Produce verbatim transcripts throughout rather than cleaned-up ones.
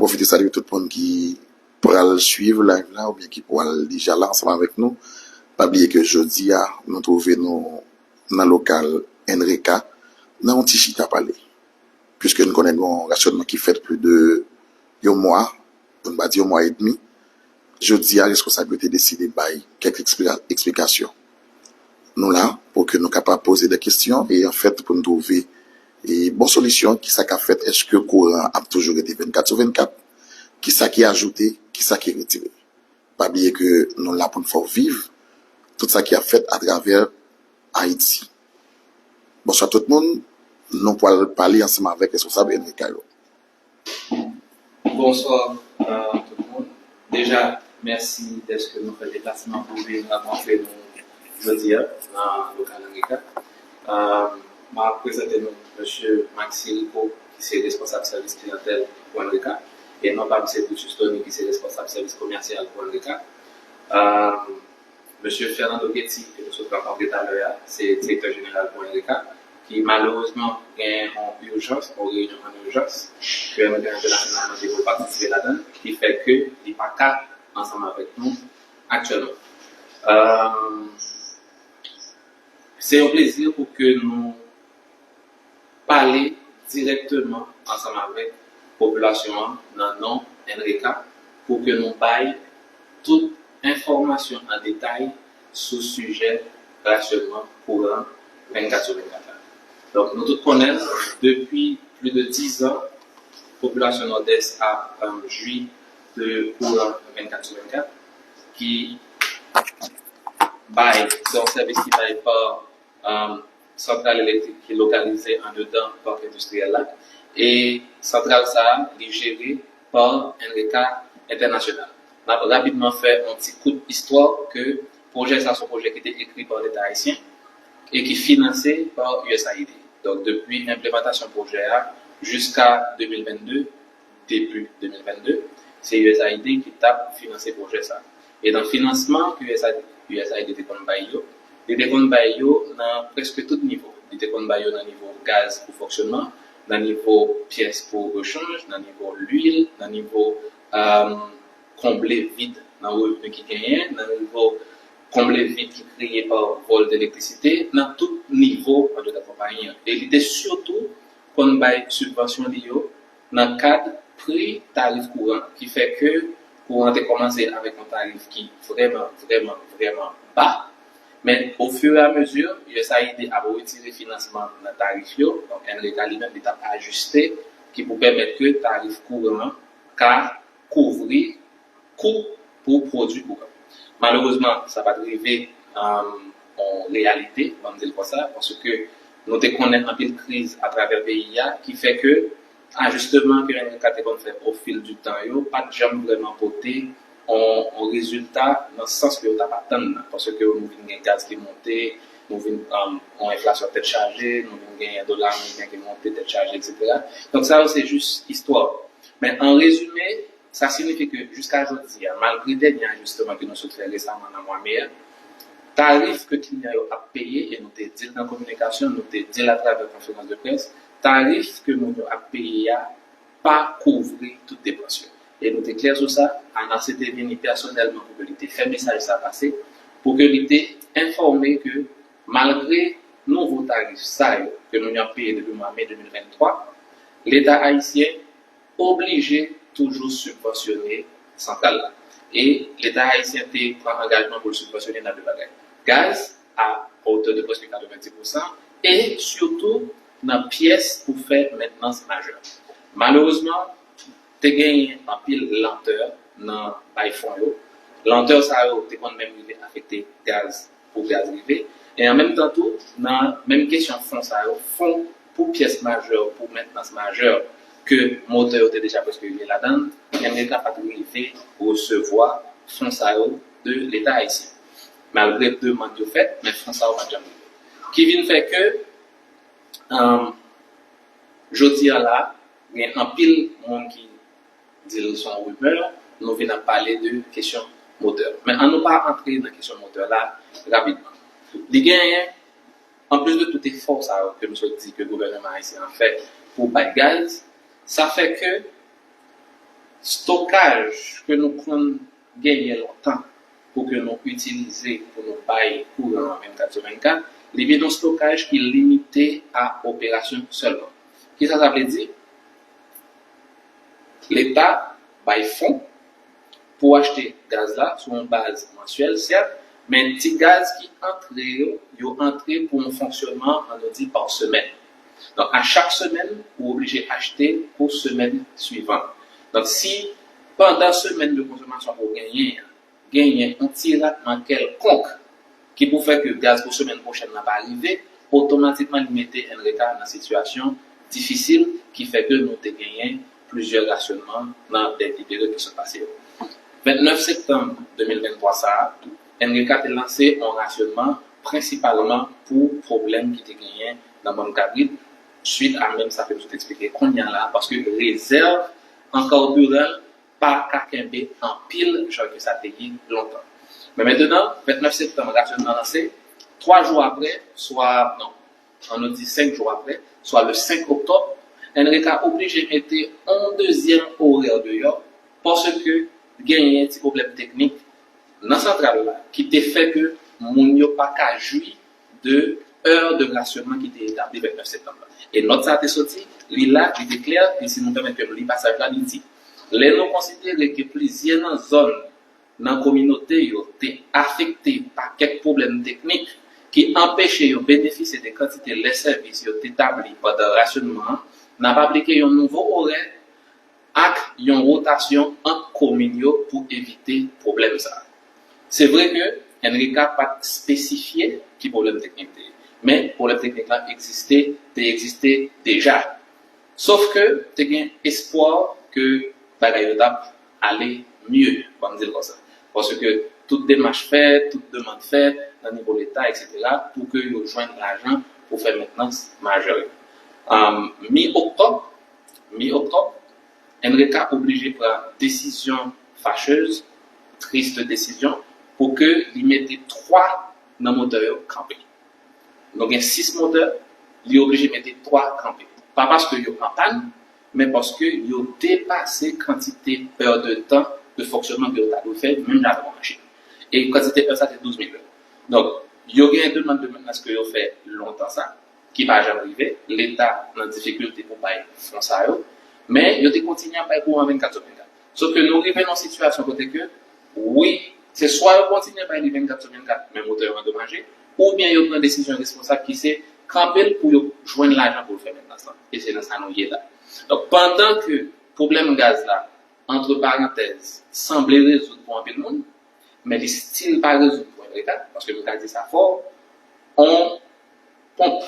pwofite salye tout moun ki pral swiv live la oubyen ki pral deja la ansanm avèk nou. Pa bliye ke jodi a, nou twouve nou nan lokal Enreka, nan yon ti chita pale. Piske nou konnen gen yon rasyonman ki fèt plis de yon mwa, pou n pa di yon mwa edmi, jodi a, responsab yo te deside bay kèk eksplika- eksplikasyon. Nou la pou ke nou kapab poze de kesyon e anfèt pou n twouve e bon solisyon, kisa k ap fèt, èske kouran ap toujou rete vennkat sou vennkat, kisa ki ajoute, kisa ki retire. Pa bliye ke nou la pou n fè w viv tout sa ki ap fèt atravè Ayiti. Bonswa tout moun, nou pral pale ansanm avèk responsab Enreka yo. Bonswa tout moun. Deja, mèsi dèske nou fè deplasman pou vin rankontre nou jodi a nan lokal Enreka. M ap prezante nou mesye Maxi Rico, ki se responsab sèvis kliyantèl pou Enreka, e non pa mesye Brutus Tony, ki se responsab sèvis komèsyal pou Enreka. Mesye Fernando Ketty, ke nou sot rankontre talè a, se direktè jeneral pou Enreka, ki malerezman gen yon ijans, yon reyinyon an ijans, ke Enreka Entènasyonal mande pou l patisipe ladan l, ki fè ke li pa ka ansanm avèk nou aktyèlman. Se yon plezi pou ke nou pale dirèkteman ansanm avèk popilasyon an nan non Enreka pou ke nou bay tout enfòmasyon an detay sou sijè rasyonman kouran vennkat sou vennkat la. Donk, nou tout konnen, depi plis de dizan, popilasyon Nòdès ap jwi de kouran vennkat sou vennkat, ki bay, se yon sèvis ki bay pa santral elektrik ki lokalize andedan pak endistriyèl la. E santral sa a, li jere pa Enreka Entènasyonal. N ap rapidman fè yon ti kout istwa ke pwojè sa a se yon pwojè ki te ekri pa Leta ayisyen e ki finanse pa U S A I D. Donk, depi enplimantasyon pwojè a jiska de mil vennde, depi de mil vennde, se U S A I D ki t ap finanse pwojè sa a. E nan finansman ke U S A I D te konn bay yo, li te konn bay yo nan prèske tout nivo. Li te konn bay yo nan nivo gaz pou fonksyonman, nan nivo pyès pou rechanj, nan nivo lwil, nan nivo konble vid nan revni ki genyen, nan nivo konble vid ki kreye pa vòl elektrisite, nan tout nivo andedan konpayi an. E li te sitou konn bay sibvansyon li yo nan kad pri tarif kouran, ki fè ke kouran te kòmanse avèk yon tarif ki vrèman, vrèman, vrèman ba. Men, ofiramezi, U S A I D ap retire finansman nan tarif yo, donk Enreka li menm li t ap ajiste, ki pou pèmèt ke tarif kouran an ka kouvri kou pou pwodui kouran. Malerezman, sa pa t rive yon reyalite, ban m di l konsa, paske nou te konnen anpil kriz atravè peyi a, ki fè ke ajisteman ke Enreka te konn fè au fil du temps yo pa t janm vrèman pote yon rezilta nan sans ke yo t ap atann nan, paske nou vin gen gaz ki monte, nou vin yon enflasyon tèt chaje, nou vin gen dola ameriken ki monte tèt chaje, etsetera. Donk sa yo se jis istwa. Men an rezime, sa siyifi ke jiska jodi a, malgre dènye ajisteman ke nou sot fè resaman nan mwa me a, tarif ke kliyan yo ap peye, e nou te di l nan kominikasyon, nou te di l atravè konferans de près, tarif ke moun yo ap peye a pa kouvri tout depans yo. E nou te klè sou sa, Anase te vini pèsonèlman pou ke li te fè mesaj sa pase, pou ke li te enfòme ke malgre nouvo tarif sa yo ke moun yo ap peye depi mwa me de mil venntwa, Leta ayisyen oblije toujou sibvansyone santral la. E Leta ayisyen te pran angajman pou l sibvansyone nan de bagay. Gaz, a otè de prèske katrevenndis pousan, e sitou nan pyès pou fè mentnans majè. Malerezman, te genyen anpil lantè nan bay fon yo. Lantè sa yo te konn menm rive afekte gaz pou gaz rive. E an menm tan tou, nan menm kesyon fon sa yo, fon pou pyès majè, pou mentnans majè ke motè yo te deja prèske rive ladan l, Enreka pa t rive resevwa fon sa yo de Leta ayisyen. Malgre demann yo fèt, men fon sa yo pa t janm rive. Ki vin fè ke, jodi a la, gen anpil moun ki di l se yon rimè, nou vin ap pale de kesyon motè. Men an nou pa antre nan kesyon motè la rapidman. Li genyen, anplis de tout efò sa yo ke nou sot di ke gouvènman ayisyen an fè pou bay gaz, sa fè ke Stokaj ke nou konn genyen lontan pou ke nou itilize pou nou bay kouran an vennkat sou vennkat, li vin yon stokaj ki limite a operasyon sèlman. Kisa sa vle di? Leta bay fon pou achte gaz la sou yon baz mansyèl, sèt, men ti gaz ki antre yo, yo antre pou yon fonksyònman, ann nou di, pa semèn. Donk, a chak semèn, ou oblije achte pou semèn swivan. Donk, si pandan semèn de konsòmasyon ke w genyen an, genyen yon ti ratman kèlkonk ki pou fè ke gaz pou semèn pwochèn nan pa rive, otomatikman li mete N R E C A nan sitiyasyon difisil ki fè ke nou te genyen plizyè rasyònman nan dènye peryòd ki sot pase yo. Vennèf septanm de mil venntwa sa a, N R E C A te lanse yon rasyònman prensipalman pou pwoblèm ki te genyen nan Bann Kabrit, swit a menm sa ke nou sot eksplike kounye a la, paske rezèv an kabiran pa ka kenbe anpil jan ke sa te ye lontan. Men mentnan, vennèf septanm, rasyònman lanse. Twa jou apre, swa, non, ann nou di senk jou apre, swa le senk oktòb, N R E C A oblije mete yon dezyèm orè deyò, paske genyen ti pwoblèm teknik nan santral la ki te fè ke moun yo pa ka jwi de è de rasyònman ki te etabli vennèf septanm la. E nòt sa a te soti, li la, li te klè, e si nou pèmèt ke m li pasaj la, li di, lè nou konsidere ke plizyè nan zòn nan kominote yo te afekte pa kèk pwoblèm teknik ki anpeche yo benefisye de kantite lè sèvis yo te tabli pandan rasyònman an, n ap aplike yon nouvo orè ak yon wotasyon ant komin yo pou evite pwoblèm sa a. Se vre ke N R E C A pa t espesifye ki pwoblèm teknik te ye, men pwoblèm teknik la egziste, te egziste deja. Sof ke te gen espwa ke bagay yo t ap ale mye, ban m di l konsa. Paske tout demach fèt, tout demann fèt nan nivo Leta, etsetera, pou ke yo jwenn lajan pou fè mentnans majè yo. Ann, mi oktòb, mi oktòb, N R E C A oblije pran desizyon fachèz, tris desizyon, pou ke li mete twa nan motè yo kanpe. Nou gen sis motè, li oblije mete twa kanpe. Pa paske yo an pàn, men paske yo depase kantite è de tan de fonksyònman ke yo ta dwe fè, menm jan avèk yon machin. E kantite è sa te douz mil è. Donk, yo gen demann de mentnans ke yo fè lontan sa, ki pa janm rive. Leta nan difikilte pou bay fon sa yo, men yo te kontinye ap bay kouran vennkat sou vennkat. Sof ke nou rive nan yon sitiyasyon kote ke, wi, se swa yo kontinye bay li vennkat sou vennkat, men motè yo andomaje, oubyen yo pran desizyon responsab ki se kanpe l pou yo jwenn lajan pou yo fè mentnans lan. E se nan sa nou ye la. Donk, pandan ke pwoblèm gaz la, antre parantèz, sanble rezoud pou anpil moun, men li still pa rezoud pou N R E C A, paske nou ka di sa fò, on ponp,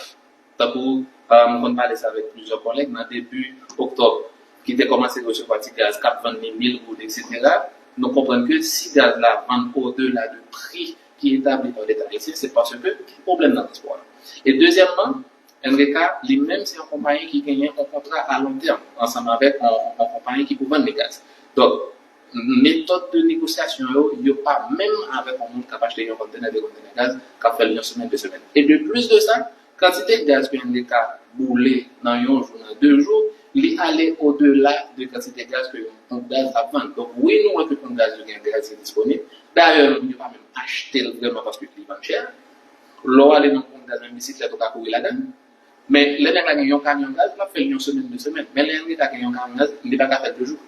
tankou, euh, m konn pale sa avèk plizyè kòlèg, nan debi oktòb, ki te kòmanse resevwa ti gaz k ap vann li mil goud, etsetera, nou konprann ke si gaz la vann odela de pri ki etabli pa Leta ayisyen, se paske gen pwoblèm nan transpò a. E dezyèmman, N R E C A, li menm, se yon konpayi ki genyen yon kontra a lon tèm ansanm avèk yon, yon konpayi ki pou vann li gaz. Donk, metòd de negosyasyon yo, yo pa menm avèk yon moun k ap achte yon konntenè, de konntenè gaz, k ap fè l yon semèn, de semèn. E de plis de sa, kantite gaz ke N R E C A boule nan yon jou, nan de jou, li ale odela de kantite gaz ke yon ponp gaz ap vann. Donk, wi, nou wè ke ponp gaz yo gen gaz ki disponib. Dayè, yo pa menm achte l vrèman paske li vann chè. Lè w ale nan ponp gaz, menm bisiklèt ou ka kouri ladan l. Men lè nèg la gen yon kamyon gaz, l ap fè l yon semèn, de semèn. Men lè N R E C A gen yon kamyon gaz, li pa ka fè l de jou.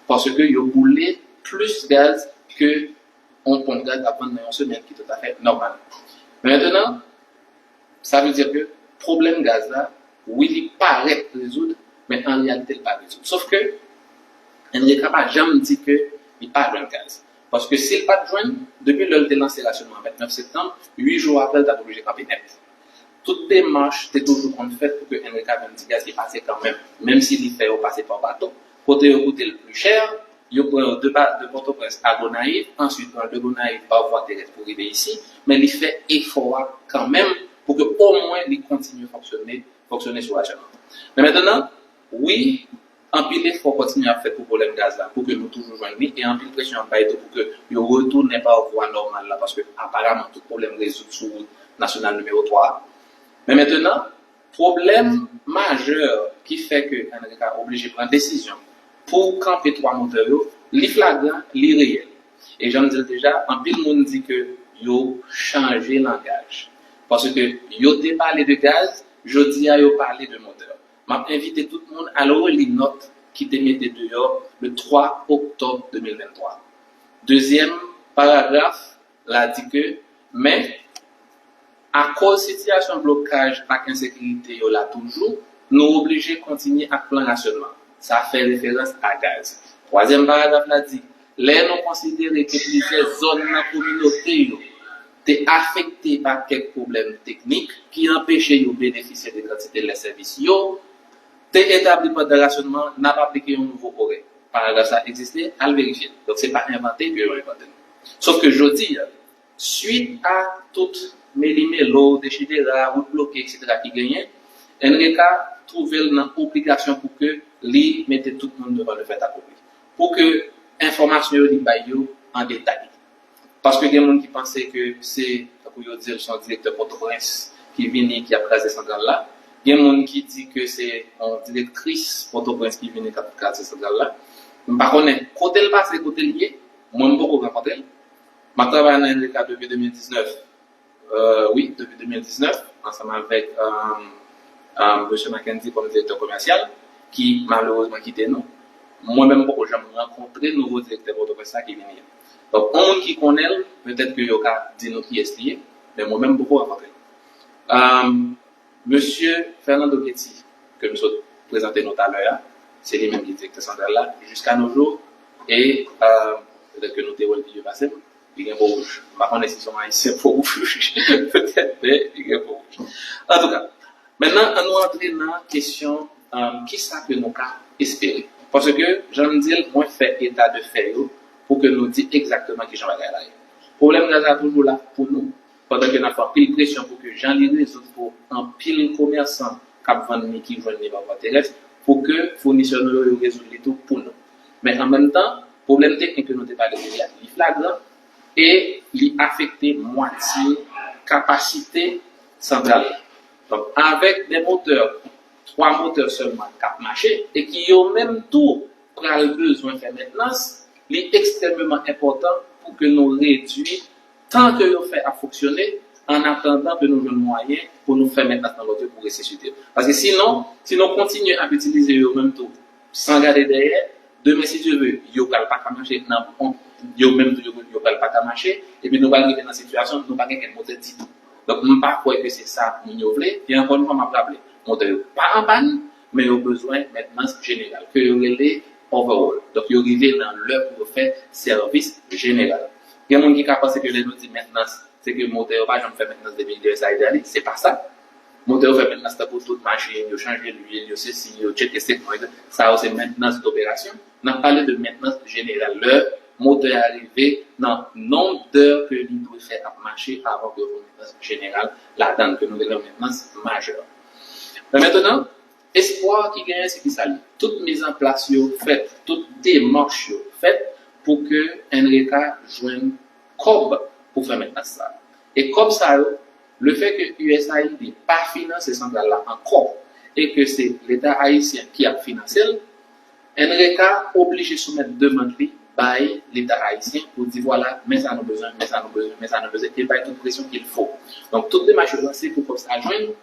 Paske yo boule plis gaz ke yon ponp gaz ap vann nan yon semèn, ki toutafè nòmal. Men mentnan, sa vle di ke pwoblèm gaz la, wi, li parèt rezoud, men an reyalite, li pa rezoud. Sof ke N R E C A pa janm di ke li pa jwenn gaz. Paske si l pa t jwenn, depi lè l te lanse rasyònman vennèf septanm, uit jou apre, l t ap oblije kanpe nèt. Tout demach te toujou konn fèt pou ke N R E C A jwenn ti gaz ki pase kanmenm, menm si li fè yo pase pa bato, kote yo koute l pli chè, yo pran yo de, de Pòtoprens a Gonayiv, answit pran de Gonayiv pa vwa terès pou rive isi, men li fè efò a kanmenm pou ke omwen li kontinye fonksyone, fonksyone sou rasyònman. Men mentnan, wi, anpil efò kontinye ap fèt pou pwoblèm gaz la, pou ke nou toujou jwenn li, e anpil presyon ap bay tou pou ke yo retounen pa vwa nòmal la, paske aparaman tout pwoblèm rezoud sou wout nasyonal nimewo twa a. Men mentnan, pwoblèm majè ki fè ke N R E C A oblije pran desizyon pou kanpe twa motè yo, li flagran, li reyèl. E jan m di l deja, anpil moun di ke yo chanje langaj. Paske yo te pale de gaz, jodi a yo pale de motè. M ap envite tout moun al reli nòt ki te mete deyò le twa oktòb de mil venntwa. Dezyèm paragraf la di ke, men, akoz sitiyasyon blokaj ak ensekirite yo la toujou, nou oblije kontinye ak plan rasyònman. Sa fè referans a gaz. Twazyèm paragraf la di, lè nou konsidere ke plizyè zòn nan kominote yo te afekte pa kèk pwoblèm teknik ki anpeche yo benefisye de kantite lè sèvis yo te etabli pandan rasyònman, n ap aplike yon nouvo orè. Paragraf sa egziste, al verifye l. Donk, se pa envante ke yo envante l. Sof ke jodi a, swit a tout melimelo, dechidera, wout bloke, etsetera ki genyen, N R E K A twouve l nan obligasyon pou ke li mete tout moun devan le fait accompli. Pou ke enfòmasyon yo li bay yo an detay. Paske gen moun ki panse ke se, tankou yo di l, se yon direktè Pòtoprens ki vini, ki ap kraze santral la. Gen moun ki di ke se yon direktris Pòtoprens ki vini, k ap kraze santral la. M pa konnen kote l pase, kote l ye. Mwen, m poko rankontre l. M ap travay nan N R E K A depi de mil diznèf. Euh, wi, depi de mil diznèf, ansanm avèk euh, euh, mesye Mackendy kòm direktè komèsyal, ki malerezman kite nou. Mwen menm, m poko janm rankontre nouvo direktè Pòtoprens la ki vini an. Donk, yon moun ki konnen l, petèt ke yo ka di nou kiyès li ye, men mwen menm, m poko rankontre l. Euh, Mesye Fernando Getty, ke m sot prezante nou talè a, se li menm ki direktè santral la, jiska nos jours, e euh, petèt ke nou te wè l pi byen pase m, li gen po wouj. M pa konnen si se yon Ayisyen po wouj, petèt, men li gen po wouj. Antouka, mentnan, ann nou antre nan kesyon euh, kisa ke nou ka espere. Paske, jan m di l, mwen fè eta de fè yo pou ke nou di egzakteman kijan bagay la ye. Pwoblèm gaz la toujou la pou nou. Pandan ke n ap fè anpil presyon pou ke jan li rezoud pou anpil komèsan k ap vann li ki jwenn li pa vwa terès, pou ke founisè nou yo, yo rezoud li tou pou nou. Men an menm tan, pwoblèm teknik ke nou te pale de li a, li flagran e li afekte mwatye kapasite santral la. Donk, avèk de motè, twa motè sèlman k ap mache e ki yo menm tou pral bezwen fè mentnans, li ekstrèmeman enpòtan pou ke nou redui tan ke yo fè ap fonksyone, an atandan ke nou jwenn mwayen pou nou fè mentnans nan lòt yo pou resisite yo. Paske sinon, si nou kontinye ap itilize yo menm tou san gade dèyè, demen, si Dye vle, yo pral pa ka mache nan bon, yo menm tou yo, yo pral pa ka mache, epi nou pral rive nan sitiyasyon nou pa gen kèk motè ditou. Donk, m pa kwè ke se sa moun yo vle, e ankò yon fwa, m ap raple, motè yo pa an pàn, men yo bezwen mentnans jeneral, ke yo rele overhaul. Donk, yo rive nan lè pou yo fè sèvis jeneral. Gen moun ki ka panse ke lè nou di mentnans, se ke motè yo pa janm fè mentnans depi U S A I te ale. Se pa sa. Motè yo fè mentnans tankou tout machin, yo chanje lwil, yo sesi, yo tcheke sekman, sa yo se mentnans doperasyon. N ap pale de mentnans jeneral. Lè motè a rive nan nonb dè ke li dwe fè ap mache avan ke yo fè mentnans jeneral ladan l, ke nou rele mentnans majè. Men mentnan, espwa ki genyen, se ki sa li? Tout mizanplas yo fèt, tout demach yo fèt pou ke N R E K A jwenn kòb pou fè mentnans sa. E kòb sa yo, lefètke U S A I D pa finanse santral la ankò e ke se Leta ayisyen ki ap finanse l, N R E K A oblije soumèt demann li bay Leta ayisyen pou di, vwala, men sa nou bezwen, men sa nou bezwen, men sa nou bezwen, e bay tout presyon qu'il faut. Donk, tout demach yo lanse pou kòb sa jwenn,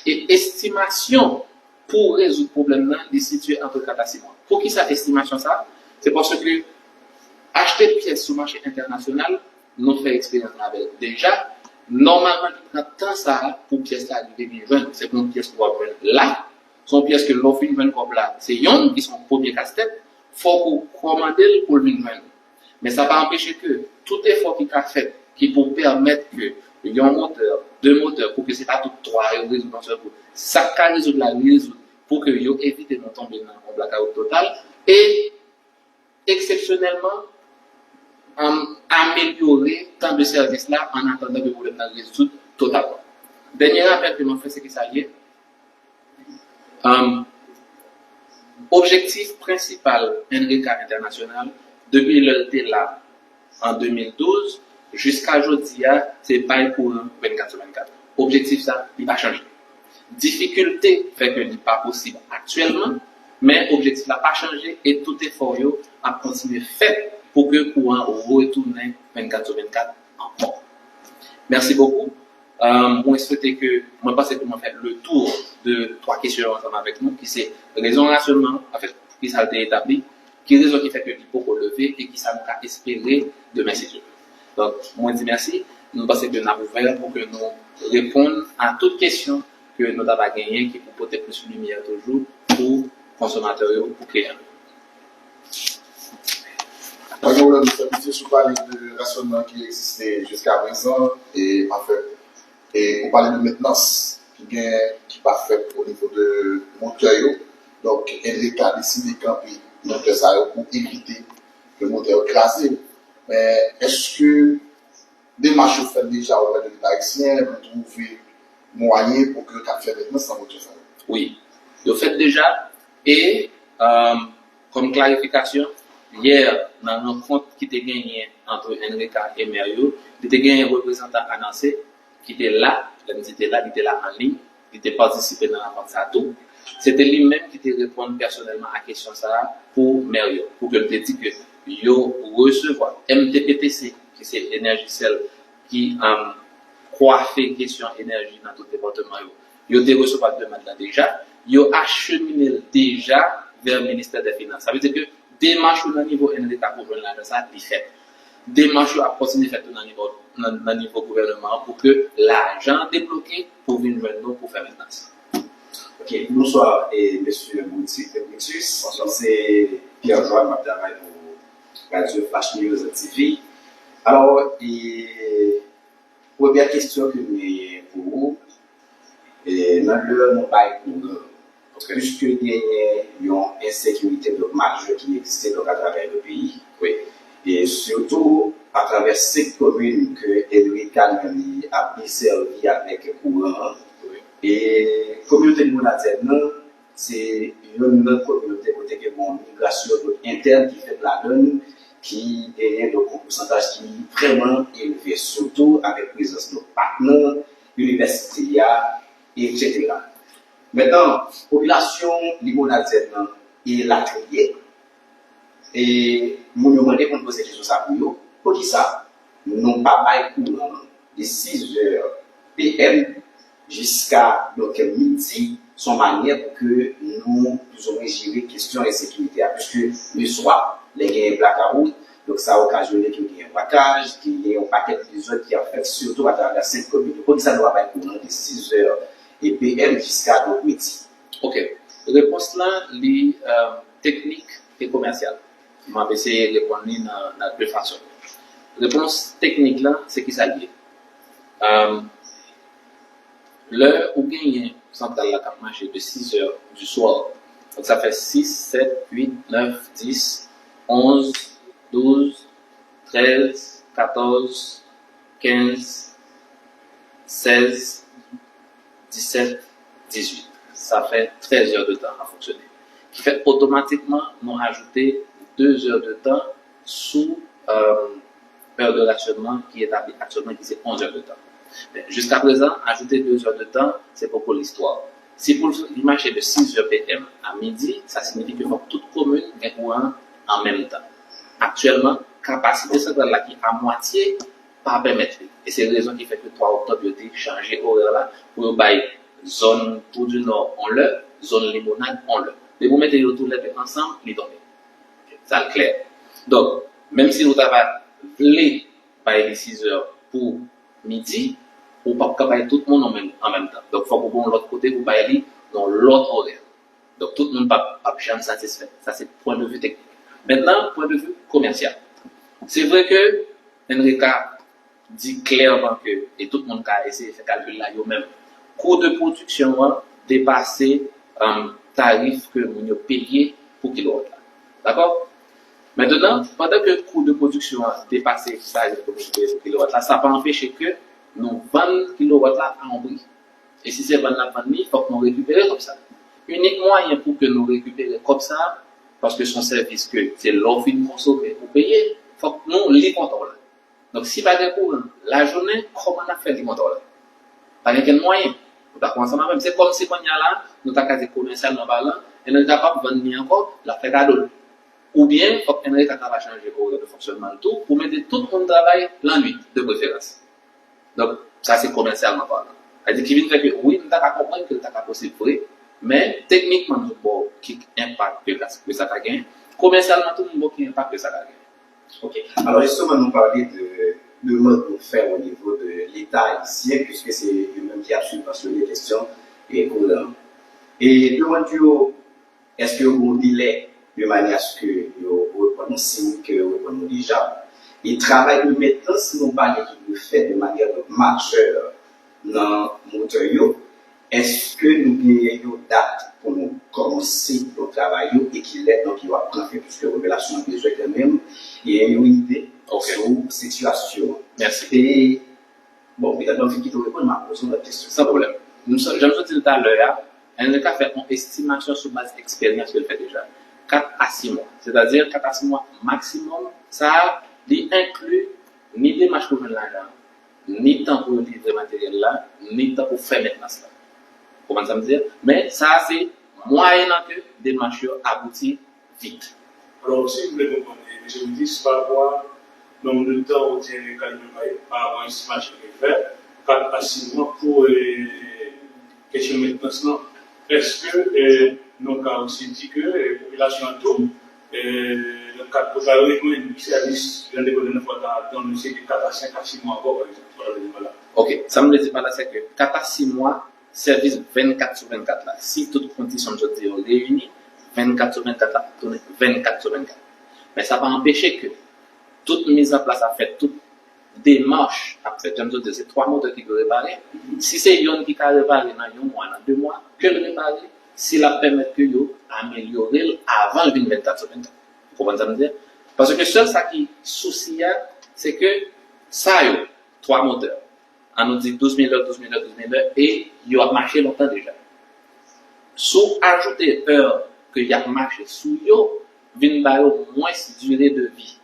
e estimasyon pou rezoud pwoblèm nan, li sitiye antre kat a sis mwa. Poukisa estimasyon sa? Se paske achte pyès sou mache entènasyonal, nou fè eksperyans avè l deja. Nòmalman, li pran tan sa a pou pyès la rive byen jwenn. Se pa yon pyès ke w ap jwenn la. Se yon pyès ke lè w fin jwenn kòb la, se yonn ki se yon premye kastèt, fòk ou kòmande l pou l vin jwenn ou. Men sa pa anpeche ke tout efò ki ka fèt, ki pou pèmèt ke yon motè, de motè, pou ke se pa tout twa yo rezoud yon sèl kou. Sa k ka rezoud la, rezoud pou ke yo evite nou tonbe nan yon blakawout total. E eksepsyonèlman, um, amelyore tan de sèvis la an atandan ke pwoblèm nan rezoud totalman. Dènye rapèl ke m ap fè, se ki sa l ye. Um, objektif prensipal N R E K A Entènasyonal, depi lè l te la an de mil douz, jiska jodi a, se bay kouran vennkat sou vennkat. Objektif sa, li pa chanje. Difikilte fè ke li pa posib aktyèlman, Men objektif la pa chanje e tout efò yo ap kontinye fèt pou ke kouran retounen vennkat sou vennkat ankò. Mèsi bokou. Euh, mwen swete ke, mwen panse ke mwen fè le tour de twa kesyon yo ansanm avèk nou, ki se rezon rasyonman, anfèt, poukisa l te etabli, ki rezon ki fè ke li poko leve e kisa nou ka espere demen, si Dye vle. Donk, mwen di mèsi. Nou panse ke n ap ouvè pou ke nou reponn a tout kesyon ke nou ta va genyen ki pou pote plis limyè toujou pou konsomatè yo, pou kliyan yo. Mwen gen yon lòt kesyon, misye, si w pale de rasyonman ki egziste jiska prezan, e anfèt, e ou pale de mentnans ki gen, ki pa fèt o nivo de motè yo, donk N R E C a deside kanpe motè sa yo pou evite ke motè yo kraze. Men èske demach yo fèt deja oprè de Leta ayisyen pou twouve mwayen pou ke yo ta fè mentnans nan motè sa yo? Wi, yo fèt deja. E, euh, kòm klarifikasyon, yè, nan rankont ki te genyen ant N R E C a e mè yo, li te genyen reprezantan ANACE ki te la, lè m di te la, li te la an liy, li te patisipe nan rankont sa tou. Se te li menm ki te reponn pèsonèlman a kesyon sa a pou mè yo, pou ke l te di ke yo resevwa M T P T C, ki se Énergicel, ki, euh, kwafe kesyon enèji nan tout depatman yo. Yo te resevwa demann nan deja, yo achemine l deja vè ministè dè finans. Sa vle di ke demach yo nan nivo N R E C a pou jwenn lajan sa, li fèt. Demach yo ap kontinye fèt tou nan nivo, nan, nan nivo gouvènman an pou ke lajan an debloke pou vin jwenn nou pou fè mentnans. Ok, bonswa, e, mesye Bruti-, Brutus. Mwen se Pierre Joanne, m ap travay pou Radio Flash News T V. Alò, e, premyè kesyon ke m genyen pou ou, e, nan lè nou bay kouran, piske genyen yon ensekirite, donk, majè ki egziste, donk, atravè le peyi, wi, e sitou atravè senk komin ke N R E C a li menm li ap desèvi avèk kouran an. E kominote Limonadyèn nan, se youn nan kominote kote ke gen yon migrasyon, donk, entèn ki fèt ladan l, ki genyen, donk, yon pousantaj ki vrèman elve, sitou avèk prezans, donk, pak nan, inivèsite a, etsetera. Mentnan, popilasyon Limonadyèn nan e latriye, e moun yo mande pou n poze kesyon sa pou yo, poukisa nou pa bay kouran de sis zè P M jiska, donk, midi, se yon manyè pou ke nou plizoumwen jere kesyon ensekirite a, piske leswa, lè genyen blakawout, donk, sa okazyone ke genyen brakaj, ke genyen yon pakèt dezòd ki ap fèt, sitou atravè senk komin yo. Poukisa nou pa bay kouran de sis zè e P M jiska, donk, midi? Ok. Repons lan, li, euh, teknik e komèsyal. M ap eseye reponn li nan, nan de fason. Repons teknik lan, se kisa l ye? Euh, lè ou genyen santral la k ap mache de sis zè du soir, donk sa fè sis, sèt, uit, nèf, dis, onz, douz, trèz, katòz, kenz, sèz, disèt, dizuit. Sa fè trèz è de tan ap fonksyone. Ki fè otomatikman nou ajoute de è de tan sou, euh, è de rasyonman ki etabli aktyèlman, ki se onz è de tan. Men, jiska prezan, ajoute de è de tan, se poko listwa. Si pou l mache de sis è P M a midi, sa siyifi ke fòk tout komin gen kouran an menm tan. Aktyèlman, kapasite santral la ki a mwatye pa pèmèt li. E se rezon ki fè ke twa oktòb yo te chanje orè la pou yo bay zòn Twou di Nò on lè, zòn Limonad on lè. Depi w mete yo toulède ansanm, li tonbe. Sa l klè. Donk, menm si nou ta va vle bay li sis è pou midi, ou p ap ka bay tout moun an menm, an menm tan. Donk, fòk ou gen yon lòt kote pou bay li yon lòt orè. Donk, tout moun p ap, p ap janm satisfè. Sa se pwen de vi teknik. Mentnan, pwen de vi komèsyal. Se vre ke N R E C a di klèman ke, e tout moun ka eseye fè kalkil la yo menm, kou de pwodiksyon an depase, um, tarif ke moun yo peye pou kilowat la. Dakò? Mentnan, pandan ke kou de pwodiksyon an depase tarif ke moun yo peye pou kilowat la, sa pa anpeche ke nou vann kilowat la a yon pri. E si se vann n ap vann li, fòk nou rekipere kòb sa. Inik mwayen pou ke nou rekipere kòb sa, paske se yon sèvis ke se lè w fin konsome ou peye, fòk nou li kontwòl. Donk, si pa gen kouran lajounen, kòman n ap fè li kontwòl? Pa gen kenn mwayen. Ou dakò ansanm avè m? Se kòmsi kounye a la, nou ta ka di komèsyalman palan, N R K p ap vann li ankò, l ap fè kado l. Oubyen, fòk N R K ta va chanje orè de fonksyònman l tou pou mete tout moun travay lannwit, de preferans. Donk, sa se komèsyalman palan. Sa di ki vin fè ke, wi, m ta ka konprann ke l ta ka posib vre, men teknikman, m di w ki enpak ke, ke sa ka genyen. Komèsyalman tou, m di w ki enpak ke sa ka genyen. Ok. Alò, jisteman, nou pale de demann nou fè o nivo de Leta ayisyen, piske se yo menm ki ap sibvansyone kesyon e kouran. E demann yo, èske yo gen yon delè de manyè aske yo reponn nou, si wi, ke yo reponn nou deja? E travay de mentnans, si nou pale ki dwe fèt de manyè majè nan motè yo, èske nou genyen yon dat pou nou kòmanse yon travay yo e kilè donk yo ap pran fen, piske revelasyon an bezwen kanmenm gen yon ide sou sitiyasyon an? Mèsi. E, bon, petèt ban m fin kite w reponn, m ap poze yon lòt kesyon. San pwoblèm. Jan m sot di l talè a, N R K fè yon estimasyon sou baz eksperyans ke l fè deja. Kat a sis mwa. Sètadi, kat a sis mwa maksimòm, sa a, li enkli ni demach pou jwenn lajan, ni tan pou yo livre materyèl la, ni tan pou fè mentnans la. Ou konprann sa m di a? Men sa a se mwayen nan ke demach yo abouti vit. Alò, si m vle konprann, e, mesye Witis, pa rapò a nonb de tan ou di N R K li menm pa rapò a estimasyon ke l fè, kat a sis mwa pou e, kesyon mentnans lan, èske e, nou ka osi di ke e, popilasyon an tou, e, nan kad pou sa yo jwenn sèvis jan de kote nan fwa ta atann, se de kat a senk a sis mwa ankò, pa egzanp, sa w vle di pa la? Ok, sa m vle di pa la, se ke kat a sis mwa, sèvis vennkat sou vennkat la, si tout kondisyon m sot di yo reyini, vennkat sou vennkat la ap tounen vennkat sou vennkat. Men sa pa anpeche ke tout mizanplas ap fèt, tout demach ap fèt. Jan m sot di, se twa motè ki dwe repare. Si se yonn ki ka repare nan yon mwa, nan de mwa, ke l repare, si l ap pèmèt ke yo amelyore l avan l vin vennkat sou vennkat. Ou konprann sa m di a? Paske sèl sa ki sousi a, se ke sa yo, twa motè, an nou di douz mil è, douz mil è, douz mil è, e yo ap mache lontan deja. Si w ajoute è ke y ap mache sou yo, vin ba yo mwens dire de vi.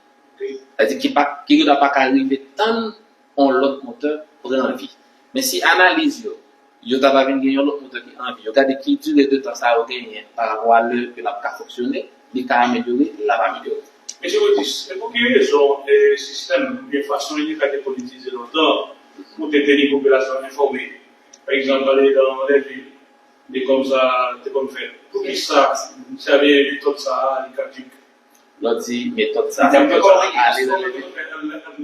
Sètadi ki pa, ki genlè pa ka rive tann yon lòt motè pran vi. Men si analiz yo, yo ta va vin gen yon lòt motè ki an vi, yo gade ki dire de tan sa yo genyen pa rapò a lè ke l ap ka fonksyone, li ka amelyore, l ap amelyore. Mesye Witis, e pou ki rezon e sistèm oubyen fason N R K te konn itilize lontan pou te teni popilasyon an enfòme, pa egzanp, ale nan lèvil, de kòm sa te konn fèt, poukisa sèvi metòd sa a li kadik? Lè w di metòd sa a, metòd sa a ale nan lèvil.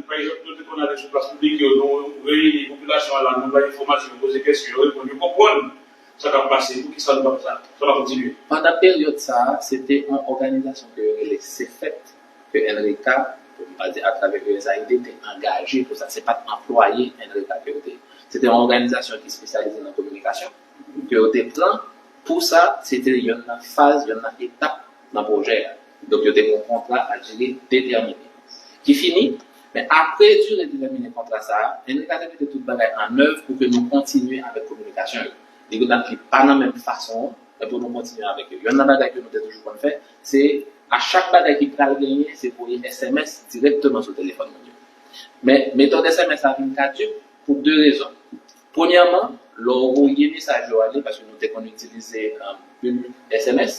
Pa egzanp, nou te konn ale sou plas piblik yo, nou reyini popilasyon an la, nou bay enfòmasyon, nou poze kesyon, yo reponn, yo konprann. Sa k ap pase? Poukisa nou pa fè sa? Sa pa kontinye? Pandan peryòd sa a, se te yon òganizasyon ke yo rele CEFET, ke N R E K, pou m pa di atravè U S A I D, te angaje pou sa. Se pa t anplwaye N R E K ke yo te ye. Se te yon òganizasyon ki espesyalize nan kominikasyon, ke yo te pran pou sa. Se te yonn nan faz, yonn nan etap nan pwojè a. Donk, yo te gen yon kontra a dire detèmine. Ki fini, men apre dire detèmine kontra sa a, N R E K te mete tout bagay an èv pou ke nou kontinye avèk kominikasyon yo. Li gentan li pa nan menm fason an, men pou nou kontinye avèk yo. Yonn nan bagay ke nou te toujou konn fè, se a chak bagay ki pral genyen, se voye S M S dirèkteman sou telefòn moun yo. Men metòd S M S la vin kadik pou de rezon. Premyèman, lè w voye mesaj yo ale, paske nou te konn itilize anpil S M S,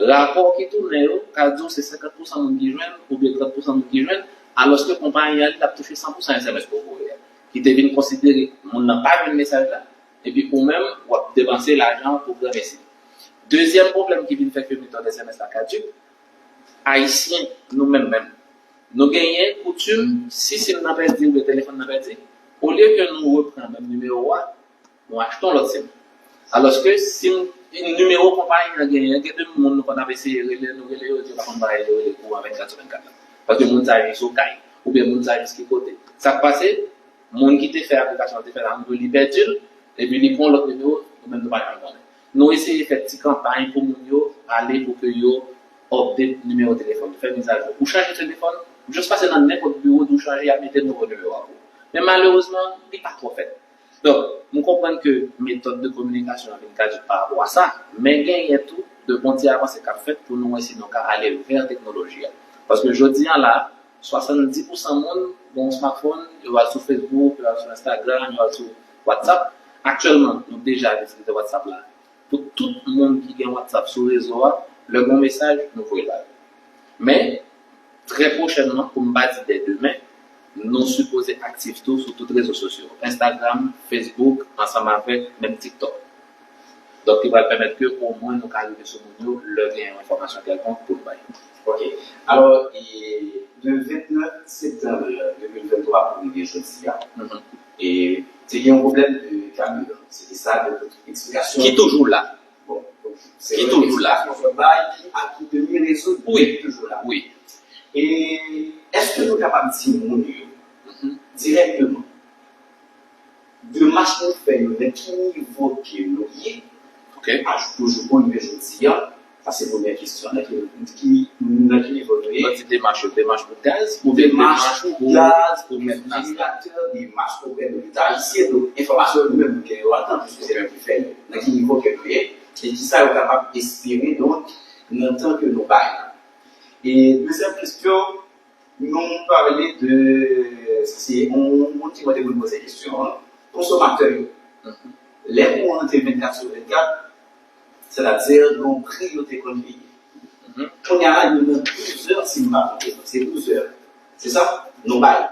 rapò ki tounen yo ka di w se senkant pousan moun ki jwenn oubyen trant pousan moun ki jwenn, alòske konpayi an li t ap touche san pousan S M S ke w voye a, ki te vin konsidere moun nan pa jwenn mesaj la, epi ou menm w ap depanse lajan an pou granmesi. Dezyèm pwoblèm ki vin fè ke metòd S M S la kadik, Ayisyen, nou menm menm, nou genyen koutim, si sim nan pèdi oubyen telefòn nan pèdi, olye ke nou repran menm nimewo a, nou achte yon lòt sim. Alòske sim, nimewo konpayi an genyen, gen de moun nou konn ap eseye rele, nou rele yo, yo di yo pa konn bagay yo rele kouran vennkat sou vennkat la. Paske moun sa yo jis okay, oubyen moun sa yo jis ki kote. Sa k pase? Moun ki te fè aplikasyon an te fè la, nou li pèdi l, epi li pran yon lòt nimewo, nou menm nou pa janm konnen. Nou eseye fè ti kanpay pou moun yo ale pou ke yo update nimewo telefòn, fè mizajou. Ou chanje telefòn, ou jis pase nan nenpòt biwo di w chanje, y ap mete nouvo nimewo a pou ou. Men malerezman, li pa twò fèt. Donk, m konprann ke metòd de kominikasyon an vin kadik pa rapò a sa, men genyen tou de bon ti avanse k ap fèt pou nou wè si nou ka ale vè teknoloji a. Paske jodi a la, swasanndis pousan moun gen yon smartphone, yo al sou Facebook, yo al sou Instagram, yo al sou WhatsApp. Aktyèlman, nou deja itilize WhatsApp la Pou tout moun ki gen WhatsApp sou rezo a, lè gen yon mesaj, nou voye l ba yo. Men, trè pwochènman, pou m pa di dè demen, nou sipoze aktif tou sou tout rezo sosyo, Instagram, Facebook, ansanm avèk menm TikTok. Donk, ki pral pèmèt ke omwen nou ka rive sou moun yo lè gen yon enfòmasyon kèlkonk pou n bay. Ok. Alò, e, de vennèf septanm de mil venntwa pou rive jodi a, e, te gen yon pwoblèm de kamyon. Se te sa, de eksplikasyon. Ki toujou la. Bon, se ki toujou la. Eksplikasyon bay ki a ki demi rezoud, wi, ki toujou la. Wi. E èske nou kapab di moun yo dirèkteman demach nou fè yo, nan ki nivo ke nou ye, okay, a toujou pou rive jodi a, sa se premyè kesyon, nan ki, ki, nan ki nivo nou ye. Lè w di demach yo, demach pou gaz, ou byen demach pou, pou mentnans la? Demach oprè de Leta ayisyen, donk enfòmasyon yo nou menm nou gen yo a tan, piske se nou ki fè yo, nan ki nivo ke nou ye, e kisa yo kapab espere, donk, nan tan ke nou bay la. E dezyèm kesyon, nou pale de, se yon moun ki mande pou n poze kesyon an, konsomatè yo. Lè kouran an te vennkat sou vennkat, sètadi gen yon pri yo te konn peye. Kounye a la, nou nan douz è, si m pa twonpe, se douz è. Se sa? Nou bay.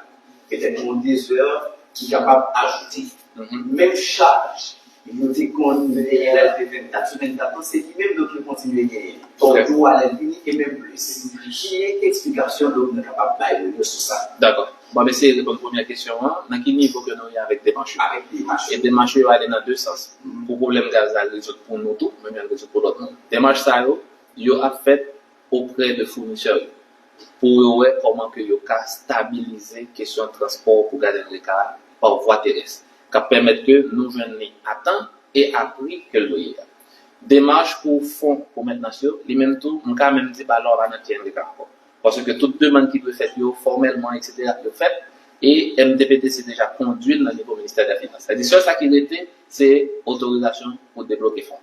Petèt gen yon de zè ki kapab ajoute. Menm chaj yo te konn peye lè l te vennkat sou vennkat lan, se li menm donk yo kontinye genyen. Tòl tou a lè l vini e menm plis. Ki eksplikasyon donk nou kapab bay moun yo sou sa? Dakò. Bon, m eseye reponn premyè kesyon an. Nan ki nivo ke nou ye avèk demach yo? Avèk demach yo. E demach yo ale nan de sans. Pou pwoblèm gaz la, l rezoud pou nou tou, men l rezoud pou lòt moun. Demach sa yo, yo ap fèt oprè de founisè yo pou yo wè kòman ke yo ka stabilize kesyon transpò pou gaz N R E K a pa vwa terès, k ap pèmèt ke nou jwenn li a tan e a pri ke l dwe ye a. Demach pou fon pou mentnans yo, li menm tou, m ka menm di ba lè w pa nan pye N R E K a ankò. Paske tout demann ki dwe fèt yo, fòmèlman, etsetera, yo fèt, e M T P T C deja kondui l nan nivo Ministè dè Finans. Sètadi, sèl sa ki rete, se otorizasyon pou debloke fon.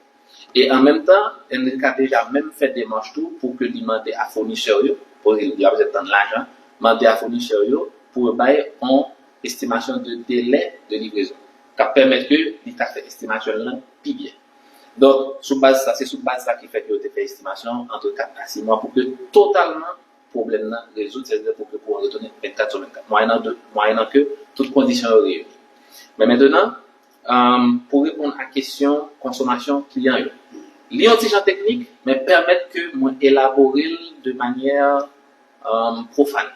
E an menm tan, N R E K a deja menm fè demach tou pou ke li mande a founisè yo, pou yo ap jis tann lajan, mande a founisè yo pou yo bay yon estimasyon de delè de livrezon, k ap pèmèt ke li ka fè estimasyon l lan pi byen. Donk, sou baz sa, se sou baz sa ki fè ke yo te fè estimasyon ant kat a sis mwa pou ke totalman pwoblèm nan rezoud, sètadi pou ke kouran retounen vennkat sou vennkat. Mwayennan de, mwayennan ke tout kondisyon yo reyini. Men mentenan, um, pou reponn a kesyon konsomasyon kliyan yo, li yon ti jan teknik, men pèmèt ke mwen elabore l de manyè, um, pwofàn.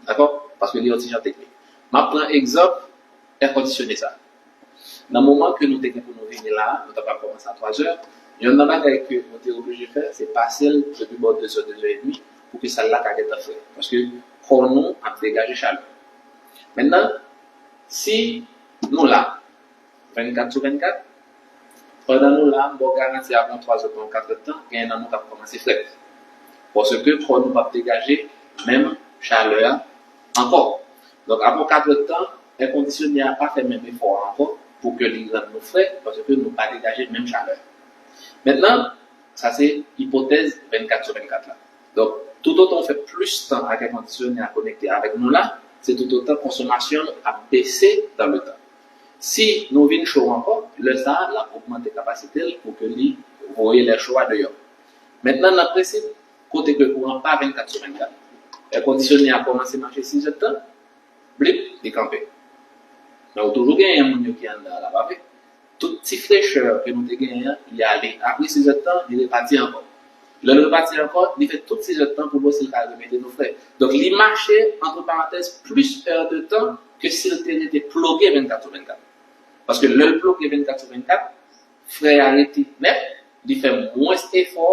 Dakò? Paske li yon ti jan teknik. M ap pran egzanp èkondisyone sa. Nan moman ke nou te gen pou nou vini la a, nou ta pral kòmanse a twa zè, yonn nan bagay ke nou te oblije fè, se pase l depi bò de zè, de zè edmi, pou ke sal la ka gentan fre. Paske kò nou ap degaje chalè. Mentnan, si nou la, vennkat sou vennkat, pandan nou la, m ba w garanti avan twa zè tan, kat zè tan, genyen nan nou k ap kòmanse frèt. Paske kò nou p ap degaje menm chalè a ankò. Donk, apre kat zè tan, èkondisyone a pa fè menm efò a ankò pou ke li rann nou fre, paske nou pa degaje menm chalè. Mentnan, sa se ipotèz vennkat sou vennkat la. Donk, toutotan w fè plis tan ak èkondisyone a konekte avèk nou la, se toutotan konsomasyon l ap bese dan le tan. Si nou vin cho ankò, lè sa a, l ap ogmante kapasite l pou ke li voye lè cho a deyò. Mentnan, nan prensip, kote ke kouran pa vennkat sou vennkat, èkondisyone a kòmanse mache sis è tan, blip, li kanpe. Men ou toujou genyen moun yo ki anndan an la, pa vre? Tout ti frechè ke nou te genyen an, li ale. Apre sis è tan, li repati ankò. Lè l repati ankò, li fè tout sis è tan pou l wè si l ka remete nou fre. Donk, li mache, antre parantèz, plis è de tan ke si l te rete ploge vennkat sou vennkat. Paske lè l ploge vennkat sou vennkat, fre a rete nèt, li fè mwens efò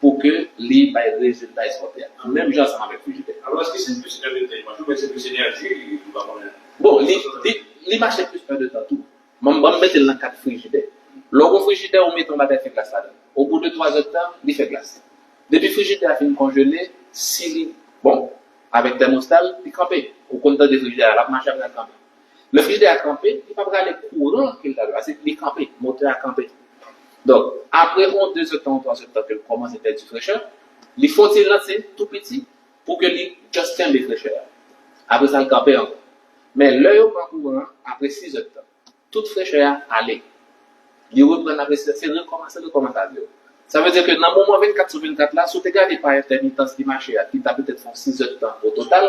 pou ke li bay rezilta eskòte a. Menm jan ansanm avèk frijidè. Alò, èske se plis è de tan li mache, oubyen se plis enèji li, li pa konnen? Bon, li, li, li mache plis è de tan tou. Ban m, ban m mete l nan kad frijidè. Lè w gen frijidè, ou mete yon bagay fè glas ladan. Obou de twa zè tan, li fè glas. Depi frijidè a fin konjele, si li, bon, avèk tèmosta l, li kanpe. Ou konn tande frijidè a, l ap mache apre l kanpe. Lè frijidè a kanpe, li pa prale kouran ke l ta dwe, paske li kanpe, motè a kanpe. Donk, apre yon de zè tan, yon twa zè tan ke l kòmanse pèdi frechè, li fè yon ti lanse tou piti pou ke li just kenbe frechè a. Apre sa, l kanpe ankò. Men lè yo pran kouran an, apre sis è tan, tout frechè a ale. Li reprann apre se rekòmanse, rekòmanse a zewo. Sa vle di ke nan moman vennkat sou vennkat la, si w te gade pa entèmitans li mache a, li ta petèt fè yon sis èdtan o total,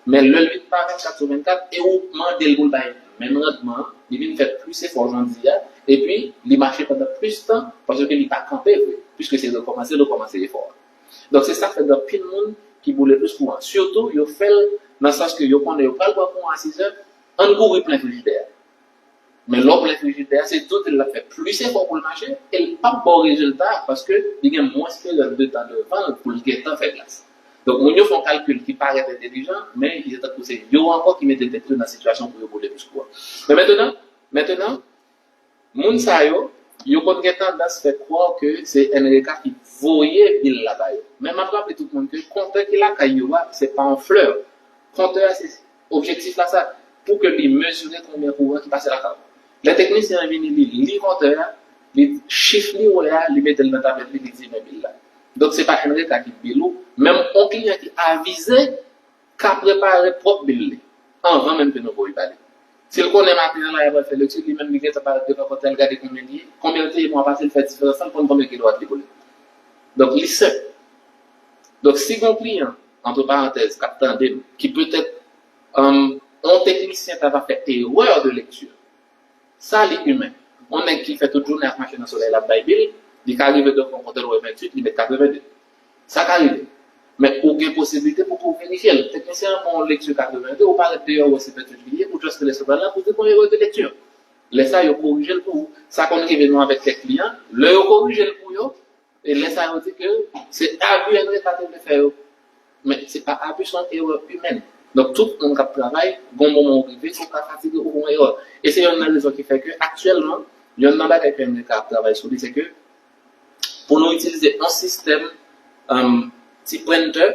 men lè l vin pa vennkat sou vennkat, e ou mande l pou l bay menm randman an, li vin fè plis efò jan di a, epi li mache pandan plis tan, paske li pa kanpe vre, piske se rekòmanse, rekòmanse efò a. Donk, se sa k fè gen anpil moun ki boule plis kouran. Sitou, yo fè l nan sans ke yo konnen yo pral bwè kouran a sis è, ann kouri plen frijidè a. Men lè w plen frijidè a, se di w di l ap fè plis efò pou l mache, e l p ap ba w rezilta, paske li gen mwens peryòd de tan devan l pou l gentan fè glas. Donk, moun yo fè yon kalkil ki parèt entelijan, men li se tankou se yo ankò ki mete tèt yo nan sitiyasyon pou yo boule plis kouran. Men mentenan, mentenan, moun sa yo, yo konn gen tandans fè kwè ke se N R E K ki voye bil la ba yo. Men m ap raple tout moun ke kontè ki lakay yo a, se pa yon flè. Kontè a, se objektif la sa, pou ke li mezire konbyen kouran ki pase lakay ou. Lè teknisyen an vini, li li kontè a, li chif li wè a, li mete l nan tablèt li, li di men bil la. Donk, se pa N R E K ki bil ou, menm yon kliyan ki avize ka prepare pwòp bil li anvan menm ke nou voye ba li. Si l konnen maten an la, y ap fè lekti, li menm li gentan parèt devan pòt la, l gade konbyen li ye, konbyen l te ye mwa pase, l fè diferans lan, l konn konbyen kilowat li boule. Donk, li senp. Donk, si gen yon kliyan, antre parantèz, k ap tande m, ki petèt, um, yon teknisyen ta va fè erè de lekti, sa li imen. Yon nèg ki fè tout jounen ap mache nan solèy la ap bay bil, li ka rive devan yon kontè l wè venntuit, li met katrevenn de. Sa ka rive. Men ou gen posiblite pou ke w verifye l. Teknisyen an ban w lekti katrevenn de, ou parèt deyò, ou wè se venntuit li ye, ou just rele sou pal la pou di konbyen erè de lekti. Lè sa, yo korije l pou ou. Sa konn rive nou avèk kèk kliyan. Lè yo korije l pou yo, e lè sa, yo di ke se abi N R E K te vle fè yo. Men se pa abi, se yon erè imèn. Donk, tout moun k ap travay, gon moman ou rive, ou ka fatige, ou gon erè. E se yonn nan rezon ki fè ke aktyèlman, yonn nan bagay ke N R E K ap travay sou li, se ke pou nou itilize yon sistèm, um, ti prentè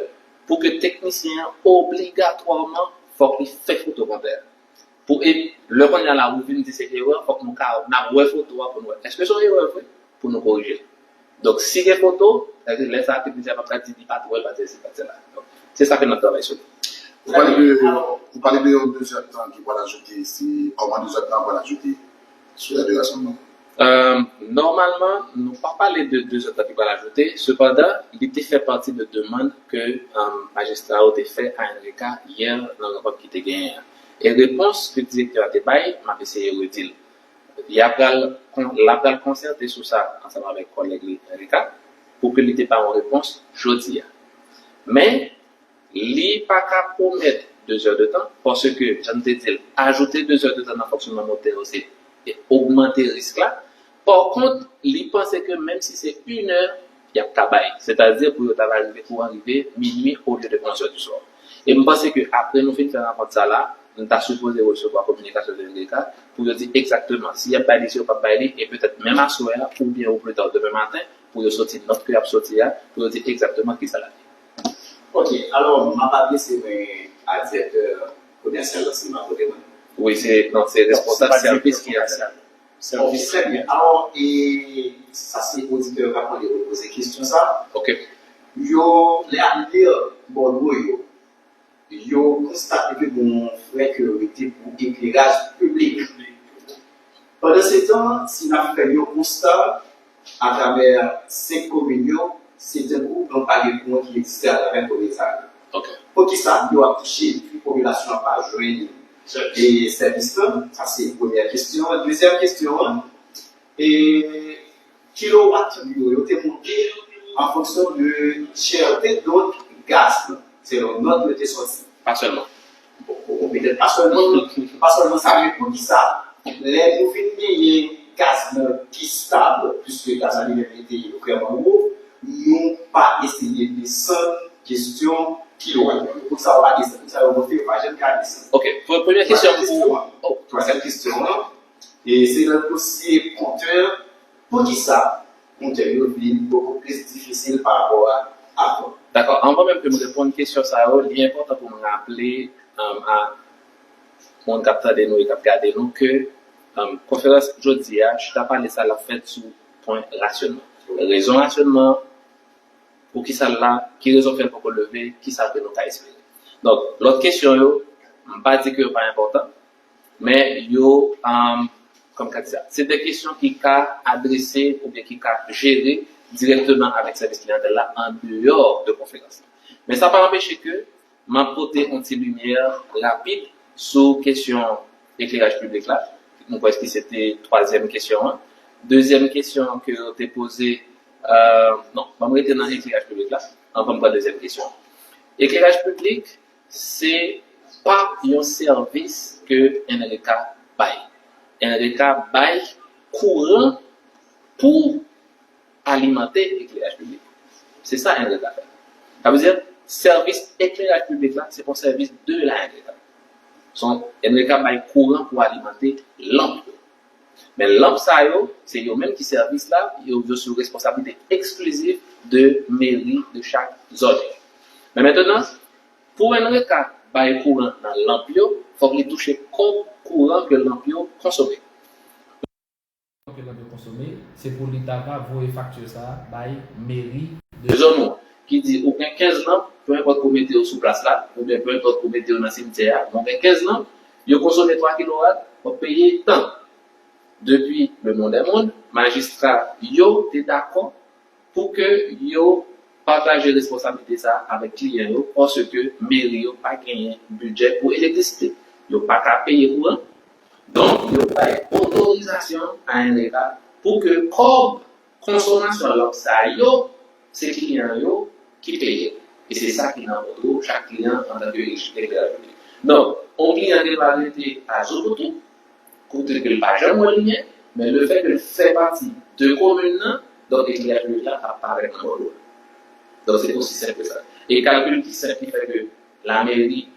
pou ke teknisyen an obligatwaman fòk li fè foto kontè a. Pou e, lè kounye a la ou vin di se erè, fòk nou ka, n ap wè foto a pou nou wè. Èske se yon erè vre? Pou nou korije l. Donk, si gen foto, sa vle di lè sa a, teknisyen an p ap ka di li pa t wè l, pa t sesi, pa t sela. Donk, se sa ke n ap travay sou li. Ou pale de, ou pale de yon dezèdtan ki pral ajoute, se kòman dezèdtan an pral ajoute sou lè de rasyonman? Euh, nòmalman, nou pa pale de dezèdtan ki pral ajoute, sepandan, li te fè pati de demann ke, euh, majistra yo te fè a N R E K yè nan rankont ki te genyen an. E repons ke direktè a te bay, m ap eseye redi l. Y a pral kon-, l ap pral konsète sou sa ansanm avèk kòlèg li N R E K pou ke li te ba yon repons jodi a. Men, li pa ka pwomèt de zè de tan, paske, jan m te di l, ajoute de zè de tan nan fonksyonman motè yo, se ogmante risk la. Pa kont, li panse ke menm si se inè, y ap ka bay. Sètadi, pou yo ta va rive, kouran rive minui olye de onz è di swa. E m panse ke apre nou fin fè rankont sa la, m ta sipoze resevwa kominikasyon de N R E K pou yo di egzakteman si y ap bay li, si yo p ap bay li, e petèt menm aswè a, oubyen o pli ta demen maten, pou yo soti nòt ke y ap soti a, pou yo di egzakteman kisa l ap ye. Ok, alò, m ap adrese mwen a direktè komèsyal la, si m pa kote mwen. Wi, se, non, se responsab sèvis ki a sa. Sèvis. Ok, trè byen. Alò, e sa se oditè yo k ap mande yo poze kesyon sa. Ok. Yo, lè a lè bòdwo yo, yo konstate ke gen yon frè ke yo mete pou ekleraj piblik. Pandansetan, si n ap fè yon konsta, atravè senk komin yo, se tankou yon pale kouran ki egziste atravè komin sa yo. Ok. Poukisa yo ap touche epi popilasyon an pa jwenn e sèvis lan? Sa se premyè kesyon an. Dezyèm kesyon an, e kilowat yo, yo te monte an fonksyon de chète, donk gaz lan, selon nòt yo te sòti. Pa sèlman. Bon, bon, petèt pa sèlman, pa sèlman sa, men poukisa, lè nou vin genyen gaz lan ki stab, piske gaz la li menm li te vrèman wo, nou pa eseye desann kesyon kilowat yo? Poukisa yo pa desann? Poukisa yo monte, yo pa janm ka desann? Ok, pre-, premyè kesyon pou... Twazyèm kesyon an, e se nan dosye kontè, poukisa kontè yo vin bokou plis difisil pa rapò a avan? Dakò, anvan menm ke m reponn kesyon sa yo, li enpòtan pou m raple, um, a moun k ap tande nou e k ap gade nou ke, um, konferans jodi a, chita pale sa l ap fèt sou pwen rasyonman. Rezon rasyonman, poukisa l la, ki rezon fè l poko leve, kisa ke nou ka espere. Donk, lòt kesyon yo, m pa di ke yo pa enpòtan, men yo, um, kòm kandida. Se de kesyon ki ka adrese oubyen ki ka jere dirèkteman avèk sèvis kliyantèl la an deyò de konferans la. Men sa pa anpeche ke m ap pote yon ti limyè rapid sou kesyon ekleraj piblik la. Mwen kwè ki se te twazyèm kesyon an. Dezyèm kesyon ke yo te poze, euh, non, ban m rete nan ekleraj piblik la, anvan m pran dezyèm kesyon. Ekleraj piblik, se pa yon sèvis ke N R E K bay. N R E K bay kouran pou alimante ekleraj piblik. Se sa N R E K fè. Sa vle di, sèvis ekleraj piblik la, se pa yon sèvis de la N R E K. Son N R E K bay kouran pou alimante lanp yo. Men lanp sa yo, se yo menm ki sèvis la, yo, yo sou responsablite eksklizif de meri de chak zòn yo. Men mentnan, pou N R E K bay kouran nan lanp yo, fòk li touche kòb kouran ke lanp yo konsome. Ke lanp yo konsome, se pou li ta ka voye fakti sa a bay meri de zòn ou, ki di ou gen kenz lanp, peu importe ou mete yo sou plas la, oubyen peu importe ou mete yo nan simityè a, men ou gen kenz lanp, yo konsome twa kilowat, w ap peye tan. Depi le monde est monde, majistra yo te dakò pou ke yo pataje responsablite sa a avèk kliyan yo, paske meri yo pa genyen bidjè pou elektrisite. Yo pa ka peye kouran. Donk, yo bay otorizasyon a N R E K pou ke kòb konsomasyon lanp sa yo, se kliyan yo ki peye. E se sa ki nan kontròl chak kliyan antanke ekleraj piblik. Donk, yon kliyan gen dwa rete a Zoukoutou, kote ke l pa janm wè limyè, men lefètke l fè pati de komin nan, donk ekleraj piblik la ap parèt nan bòdwo. Donk se osi senp ke sa. E kalkil ki senp ki fè ke lameri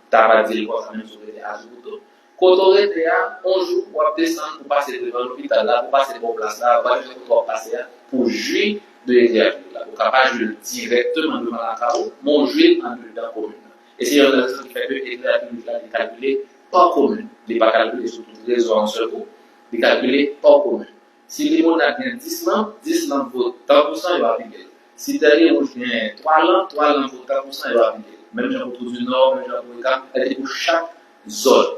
ta va di l konsa menm si w rete a Zoukoutou. Kote w rete a, yon jou w ap desann pou pase devan lopital la, pou pase bò plas la, w ap jwenn kote w ap pase a, pou jwi de ekleraj piblik la. Ou ka pa jwi l dirèkteman devan lakay ou, men w jwi l andedan komin nan. E se youn nan rezon ki fè ke ekleraj piblik la, li kalkile pa komin. Li pa kalkile sou tout rezo a yon sèl kou. Li kalkile pa komin. Si Limonad gen dis lanp, dis lanp vo tan pousan, yo aplike l. Si Tèlye Wouj gen twa lanp, twa lanp vo tan pousan, yo aplike l. Menm jan pou Twou di Nò, menm jan pou Ekap, e pou chak zòn.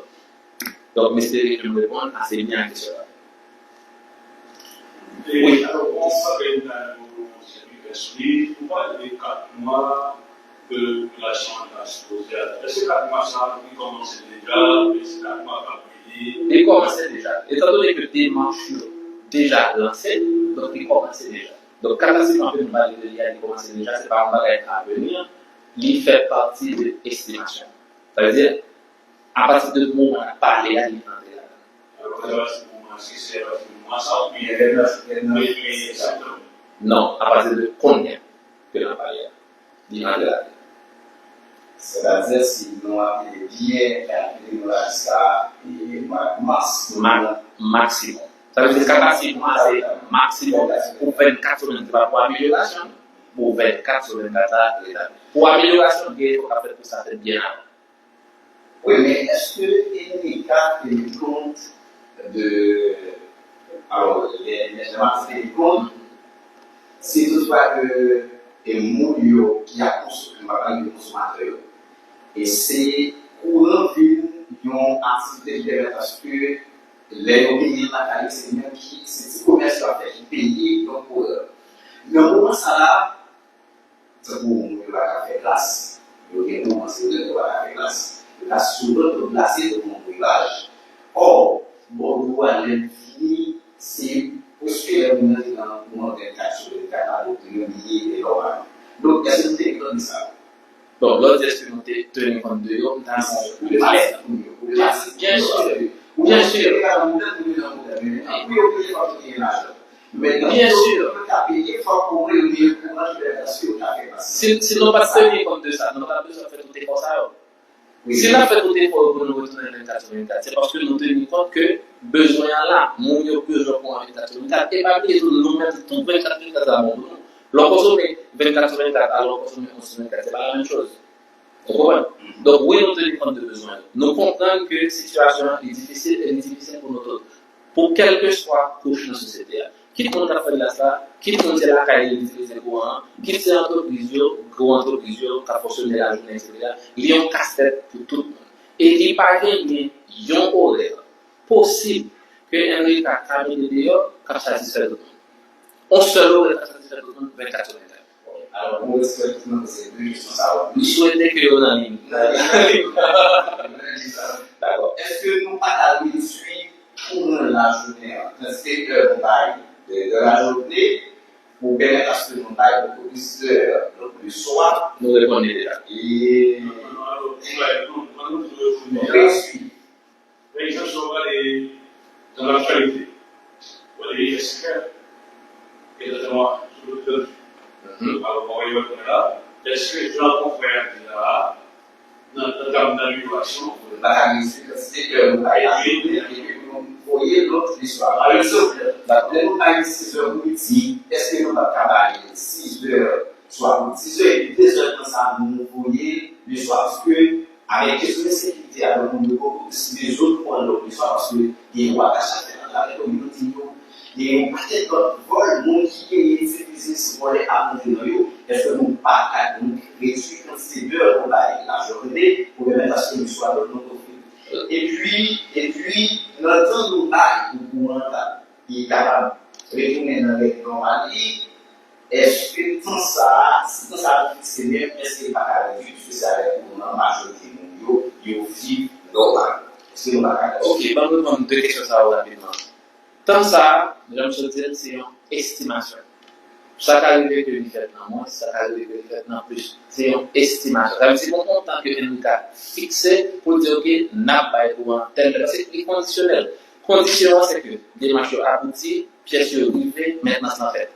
Donk, m espere ke m reponn ase byen a kesyon la. Wi. Alò, bon, sa fè yon bagay nou, nou, nou, nou, nou, nou, nou, nou, nou, nou, nou, ke popilasyon an ta sipoze ale. Èske kat mwa sa a, li kòmanse deja, oubyen se kat mwa k ap vini? Li kòmanse deja. Etandone ke demach yo deja lanse, donk li kòmanse deja. Donk, kat asiman ke nou pale de li a, li kòmanse deja, se pa yon bagay avni, li fè pati de estimasyon. Sa vle di, apati de moman n ap pale a, li antre ladan. Alò, fè pati moman, èske se apati de moman sa a, oubyen lè n ap, lè n ap, non, apati de kounye a ke n ap pale a. Li antre ladan. Sètadi, si nou ap byen kalkile, nou la jiska, e, mwa mas. Ma-, maksimòm. Sa vle di, kat a sis mwa, se maksimòm. Pou vennkat semèn, se pa pou amelyorasyon. Pou vennkat semèn, kat la, pou amelyorasyon, gen efò k ap fèt pou sa fèt byen avan. Wi, men èske N R E K teni kont de, alò, lè, lè, lè m ap di teni kont, si toutfwa ke, e, moun yo ki ap konsome, m pa pale de konsomatè yo, e se kouran vin yon aktivite ki pèmèt aske lè yo genyen lakay yo, se menm ki, se ti komès yo ap fè ki peye yon kouran. Nan moman sa la, tankou moun yo pa ka fè klas, yo gen moman se vre yo pa ka fè klas, yo ka souvan deplase pou yon brivaj. Ò, bòdwo a lè l vini, se prèske lè moun nan te nan kouran vennkat sou vennkat la, donk li menm li ye e nòmal. Donk, èske nou te tande sa? Bon, lè w di èske nou te teni kont de yo, m ta di wi, byen si, byen si, byen si. Byen si. Si, si nou pa t teni kont de sa, nou pa t bezwen fè tout efò sa yo. Si n ap fè tout efò yo pou nou retounen vennkat sou vennkat, se paske nou teni kont ke bezwen an la, moun yo bezwen kouran vennkat sou vennkat. E pa bliye tou, nou menm tou vennkat sou vennkat sa bon pou nou. Lè w konsome vennkat sou vennkat, alò w konsome onz sou vennkat, se pa lamenm choz. Ou konprann? Donk, wi, nou teni kont de bezwen yo. Nou konprann ke sitiyasyon an li difisil e li difisil pou nou tout. Pou kèlkeswa kouch nan sosyete a. Kit moun k ap fè glas la, kit moun se lakay li itilize kouran an, kit se antrepriz yo, gwo antrepriz yo k ap fonksyone lajounen, etsetera. Li yon kastèt pou tout moun. E li pa genyen yon orè posib ke Enrika ka mete deyò k ap satisfè tout moun. On sèl orè k ap satisfè tout moun, vennkat sou vennkat. Alò, pou respè tout moun, se de kesyon sa yo. Nou swete ke yo nan liy. Nan liy. Dakò. Èske nou pa ta redui kouran lajounen an, kantite è nou bay de, de lajounen, pou pèmèt aske nou bay bokou plis è, donk, le swa. Nou reponn li deja. E nou redui. Pa egzanp, si w gade nan laktyalite, w gade Yehezkel, e notèman sou lòt pèp, alò, mwen wè kounye la, èske jan konfrè a di la, nan, nan gam nan inovasyon, nou pa ka mezi kantite è nou bay la jounen, epi pou nou voye lòt le swa. Pa egzanp, lè nou bay sizè pou midi, èske nou pa ka bay sizè swa pou dizè, epi dezè tan sa a, nou voye le swa, paske avèk kesyon ensekirite a, donk moun yo poko plis bezwen pran lòt le swa paske gen vwayaj ap fèt atravè kominote yo. Gen yon pakèt lòt vòl, moun ki genyen ti biznis vòlè ap monte nan yo. Èske nou pa ka donk redui kantite dè nou bay lajounen pou pèmèt aske le swa lòt nou ofri? Epi, epi, nan tan nou bay pou kouran an ta, li kapab retounen nan règ nòmal li, èske tan sa a, si tan sa a nou fikse menm, èske li pa ka redui, piske se avèk kouran an majorite moun yo, yo viv nòmal? Èske nou pa ka... Ok, ban m reponn de kesyon sa yo rapidman. Tan sa a, jan m sot di l, se yon estimasyon. Sa ka rive ke li fèt nan mwens, sa ka rive ke li fèt nan plis. Se yon estimasyon. Sa vle di, bon, yon tan ke Enrika fikse pou l di, ok, n ap bay kouran tèl lè, paske li kondisyonèl. Kondisyon an, se ke demach yo abouti, pyès yo rive, mentnans lan fèt.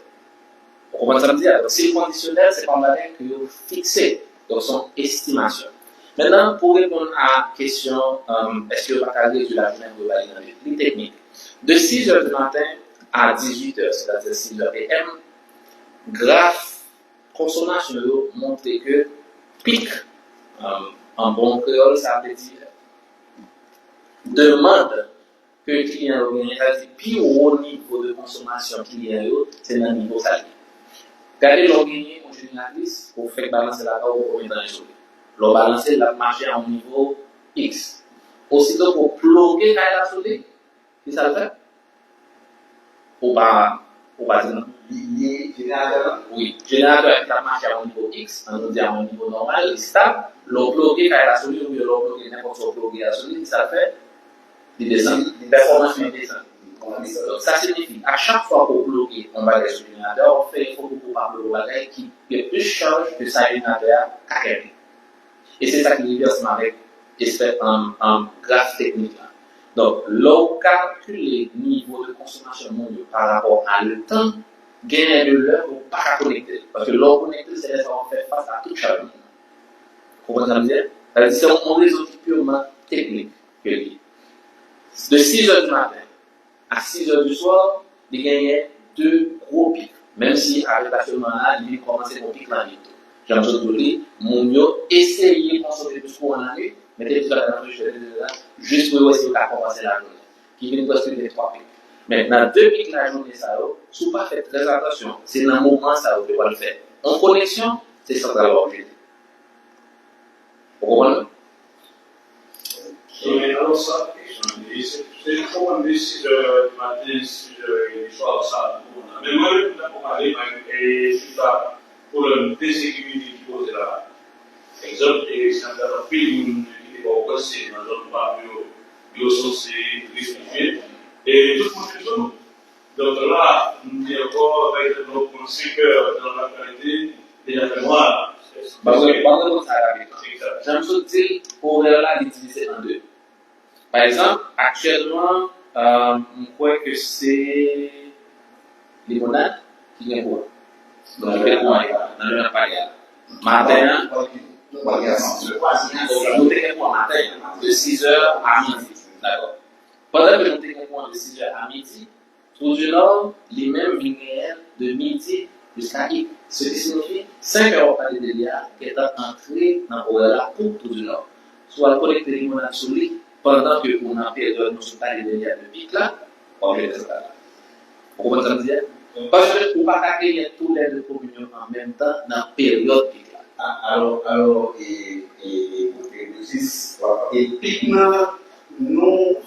Ou konprann sa m di a? Donk, si l kondisyonèl, se pa yon bagay ke yo fikse. Donk, se yon estimasyon. Mentnan, pou reponn a kesyon, um, èske yo pa ka redui lajounen pou yo bay li nan li, li teknik. De six heures du matin à dix-huit heures, sètadi six heures P M, graf konsomasyon yo montre ke pik, um, an bon kreyòl, sa vle di demann ke kliyan yo genyen, sa vle di pi wo nivo de konsomasyon kliyan yo, se nan nivo sa li ye. Gade lè w genyen yon jeneratris, ou fèk balanse lakay ou pou konbyen tan li sou li. Lè w balanse l, l ap mache a yon nivo X. Osito ke w ploke kay la sou li, ki sa l fè? Ou pa, ou pa di non. Li, li jeneratè lan? Wi. Jeneratè a ki t ap mache a yon nivo X, ann nou di a yon nivo nòmal, li stab. Lè w ploke kay la sou li, oubyen lè w ploke nenpòt sa w ploke a sou li, ki sa l fè? Li desann. Pèfòmans li desann. Donk, sa siyifi, a chak fwa ke w ploke yon bagay sou jeneratè a, w ap fè efò pou ke w pa ploke yon bagay ki gen plis chaj ke sa jeneratè a ka kenbe. E se sa ki rive ansanm avèk espè, um, um, graf teknik la. Donk, lè w kalkile nivo de konsomasyon moun yo pa rapò a le tan, genyen de lè ou pa ka konekte l. Paske lè w konekte l, se lè sa w ap fè fas a tout chaj moun nan. Konprann sa m di a? Sa vle di se yon, yon rezon ki piman teknik ke li ye. De six heures du matin à six heures du soir, li genyen de gwo pik. Menm si avèk rasyonman an, li vin kòmanse gon pik lannwit tou. Jan m sot di w li, moun yo eseye konsome plis kouran lannwit, mete plis bagay nan frijidè, etsetera, jis pou yo wè si yo ka konpanse lajounen, ki vin prèske gen twa pik. Men nan de pik lajounen sa yo, si w pa fè trè atansyon, se nan moman sa yo ke w pral fè yon koneksyon, se santral w ap jete. Ou konprann? Wi, alò sa, kesyon li, se, se li konprann de six heures du matin, six heures du soir, sa, nou konprann. Men mwen, mwen, mwen, mwen, e, sou sa, pwoblèm de sekirite ki poze la. Egzanp, e, sa fè anpil moun ki te ba w konsèy nan zòn pa yo, yo sanse refijye. E tout moun te sou nou. Donk la, nou di ankò, pa egzanp, lè w pran senkè nan lakayite, deja fè nwa. Ban mwen, ban mwen reponn sa rapidman. Jan m sot di l, orè la, li divize an de. Pa egzanp, aktyèlman, euh, m kwè ke se Limonad ki gen kouran. Donk, yo gen kouran nan lè n ap pale a. Maten an, nou te gen kouran maten an, de six heures à midi. Dakò. Pandan ke nou te gen kouran de six heures à midi, Trou di Nò, li menm, vin genyen de midi jiska X. Se ki siyifi, senkè w ap pale de li a, gentan antre nan orè la pou Trou di Nò. Si w al konekte Limonad sou li, pandan ke ou nan peryòd nou sot pale de li a de pik la, w ap jwenn rezilta la. Ou konprann sa m di a? Paske ou pa ka genyen toulède komin yo an menm tan nan peryòd pik la. A, alò, alò, e, e, e, e, e pik nan, nou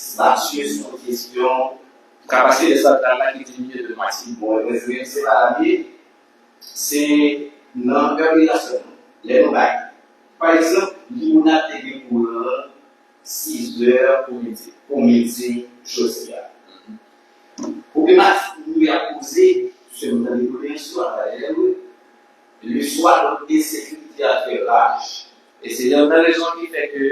Statye sou kesyon kapasite santral la ki diminye de mwatye. Bon, rezime se pa la byen, se nan èr de la semèn, lè nou bay. Pa egzanp, limonad te gen kouran sizè pou midi, pou midi jodi a. Pwoblemat nou y ap poze, se nou tande doleans yo atravè lè yo, le swa, donk, ensekirite a fè raj. E se youn nan rezon ki fè ke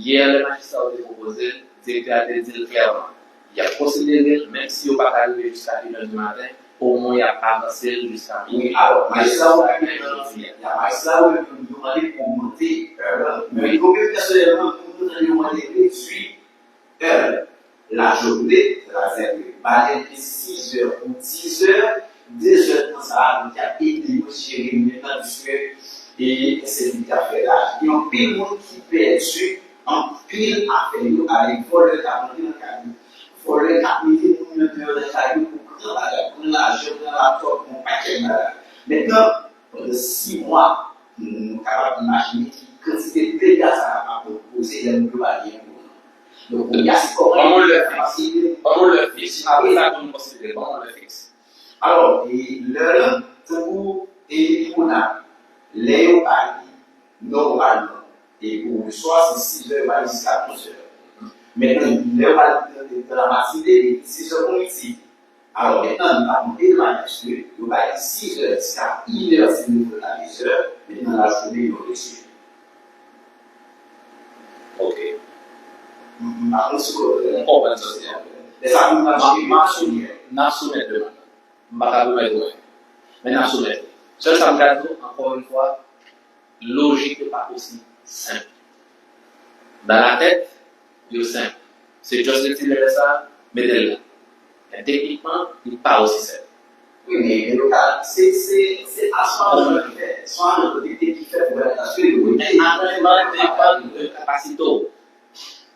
yè, lè majistra yo te pwopoze l, direktè a te di l klèman, y ap konsidere l, menm si yo pa ka rive jiska inè di maten, omwen y ap avanse l jiska midi. Wi, alò, majistra yo te di, majistra yo te di, yo mande pou ogmante èr lan. Men yo menm pèsonèlman, nou tande yo mande redui èr lajounen, sètadi ba nèg li sizè ou dizè, dezèdtan sa a, nou t ap ede yo jere menm nan diskè e ensekirite a fè raj. Gen anpil moun ki pèdi anpil afè yo avèk vòlè k ap rantre nan kay yo. Vòlè k ap mete moun nan deyò nan kay yo pou pran bagay, pran lajan, pran laptòp, pran pakèt bagay. Mentnan, pandan sis mwa, nou kapab imajine ki kantite dega sa kapab koze lè moun yo pa gen kouran. Donk, kounye a, se kòman... Ban m yon lè fiks. Ban m yon lè fiks. Apre sa, pou nou konsidere, ban m yon lè fiks. Alò, e lè lan, tankou, e limonad, lè yo bay li, nòmalman, e pou le swa, se sizè, yo bay li jiska onzè. Mentnan, lè yo bay li nan, nan lamatinè, e sizè pou midi. Alò, mentnan, nou ta mande de matyè ke yo bay li sizè jiska inè, si nou vle, a dezè, mentnan lajounen yo redui. Ok. M pa konn si w konprann. M konprann sa w di a. Men sa pou nou mache, mache. N ap soumèt demann nan. M pa ka pwomèt ou anyen. Men n ap soumèt li. Sèl sa m ka di w, ankò yon fwa, lojik yo pa osi senp. Dans la tête, yo senp. Se just retire lè sa, mete l la. Men teknikman, li pa osi senp. Wi, men, men lokal, se, se, se asman ki fè, se yon otorite ki fè pou gade aske yo. Men aranjman depann de kapasite w.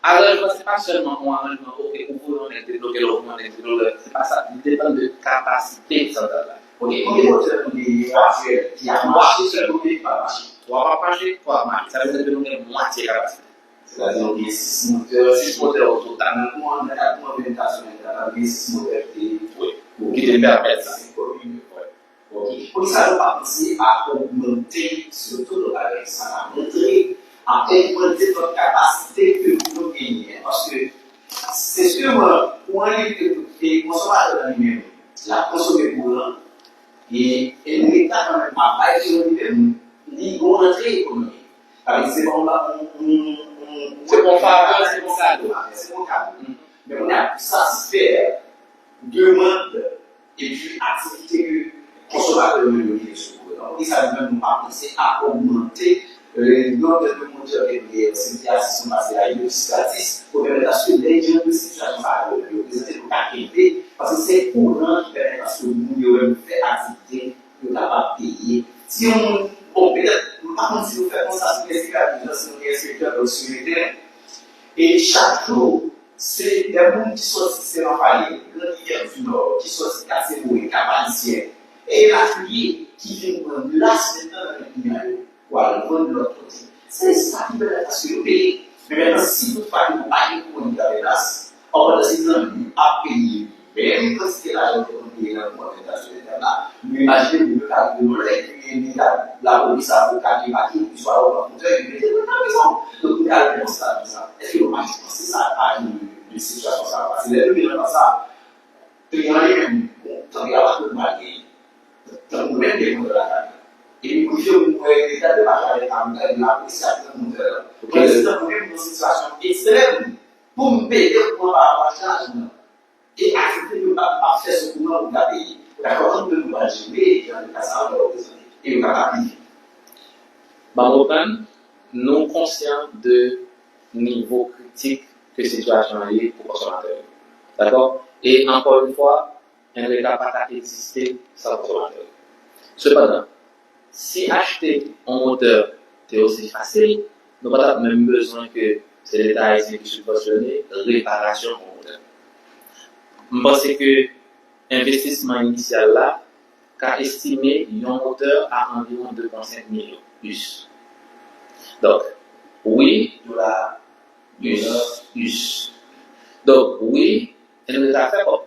Aranjman, se pa sèlman yon aranjman, oke, ou voye yon nèg debloke, lè ou voye yon nèg debloke, se pa sa. Li depann de kapasite santral la. Oke, konbyen motè nou genyen aktyèl ki ap mache, sèl konbyen ki pa mache? Twa p ap mache, twa ap mache. Sa vle di ke nou gen mwatye kapasite. Sètadi nou gen sis motè. Sis motè o total. Nan kouran, nan kad kouran vennkat sou vennkat la, nou gen sis motè ki te, wi, ki te pèmèt sa. Wi. Poukisa nou pa panse a ogmante, sitou nan bagay sa n ap montre, a ogmante lòt kapasite ke nou genyen? Paske se sèlman pou anlite konsòmatè nan li menm, l ap konsome kouran, e, e Leta kanmenm ap bay kouran li menm, li gon rantre ekonomik. Sa vle di se pa yon, yon, yon, yon, se pa yon favè, se pa yon kado. Se pa yon kado. Men kounye a pou satisfè demann epi aktivite ke konsòmatè yo menm yo genyen sou kouran. Poukisa nou menm nou pa panse a ogmante, euh, nonb de demandè ke nou genyen nan sekitè a, si nou pase a uit jiska dis, pou pèmèt aske lè jan de sitiyasyon sa yo, yo prezante, nou ka kenbe, paske se kouran ki pèmèt aske moun yo menm fè aktivite, yo kapab peye. Si yon moun, bon, petèt, m pa konn si nou fè konsa, si nou gen enspektè, si nou gen enspektè, donk, sou le teren. E chak jou, se de moun ki sòti Seran Faye, Gran Rivyè di Nò, ki sòti Katye More, Kap Ayisyen, e elatriye, ki vin pran plas mentnan nan men kounya yo, pou al vann lòt kote. Se sa ki pèmèt aske yo peye. Men mentnan, si toutfwa ke nou pa gen kouran nan Gravenas, pandan se zanmi ap peye menm kantite lajan ke nou peye nan kouran nan stasyon entèn la, nou imajine moun yo ka rive yon lè epi gen milyar lapolis, avoka, debake, epi swa yo pran montè, epi mete moun nan prizon. Donk, nou ka rive nan stad konsa. Èske nou pa jis panse sa a, de, de sitiyasyon sa a? Paske lè nou vin nan sa, peyi an li menm, bon, tanperatur nou pa genyen. Tankou nou menm, gen montè lakay nou. Epi pou jwe moun mwen reta de pa kare a mwen, lapolis ap pran montè la. Pandan se tan, nou menm, nou nan sitiyasyon ekstrèm, pou m peye pou mwen pa pran chaj mwen. E aktivite ke m ap, ap fè sou kouran pou m ka peye. Dakò, ann nou pral jere jan de ka sa yo lè yo prezante. E yo kapab peye. Ban m reprann, nou konsyan de nivo kritik ke sitiyasyon an ye pou konsòmatè yo. Dakò? E ankò yon fwa, N R E K pa ta egziste san konsòmatè yo. Sepandan, si achte yon motè te osi fasil, nou pa t ap menm bezwen ke se Leta ayisyen ki sibvansyone reparasyon yon motè. M panse ke envestisman inisyal la ka estime yon motè a anviwon de pwen senk milyon us. Donk, wi, dola us, us. Donk, wi, Henrietta fè kòb.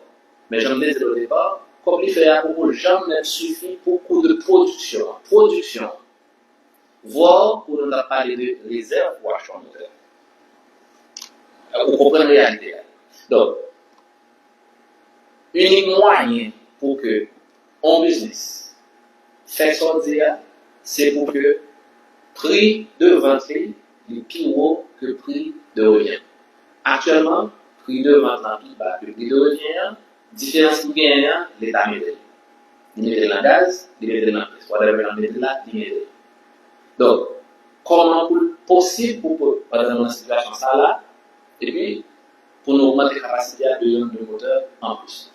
Men jan m te di l o depa, kòb li fè a poko janm menm sifi pou kou de pwodiksyon an. Pwodiksyon an. Vwè w, pou nou ta pale de rezèv pou achte yon motè. Ou konprann reyalite a. Donk, inik mwayen pou ke yon biznis fè sa w di a, se pou ke pri de vant li, li pi wo ke pri de revyen. Aktyèlman, pri de vant lan pi ba ke pri de revyen an, diferans ki genyen an, Leta mete l. Li mete l nan gaz, li mete l nan pyès. Whatever l mete l la, li mete l. Donk, kòman pou l posib pou, pou pandan nou nan sitiyasyon sa la, epi pou nou ogmante kapasite a de yonn de motè anplis?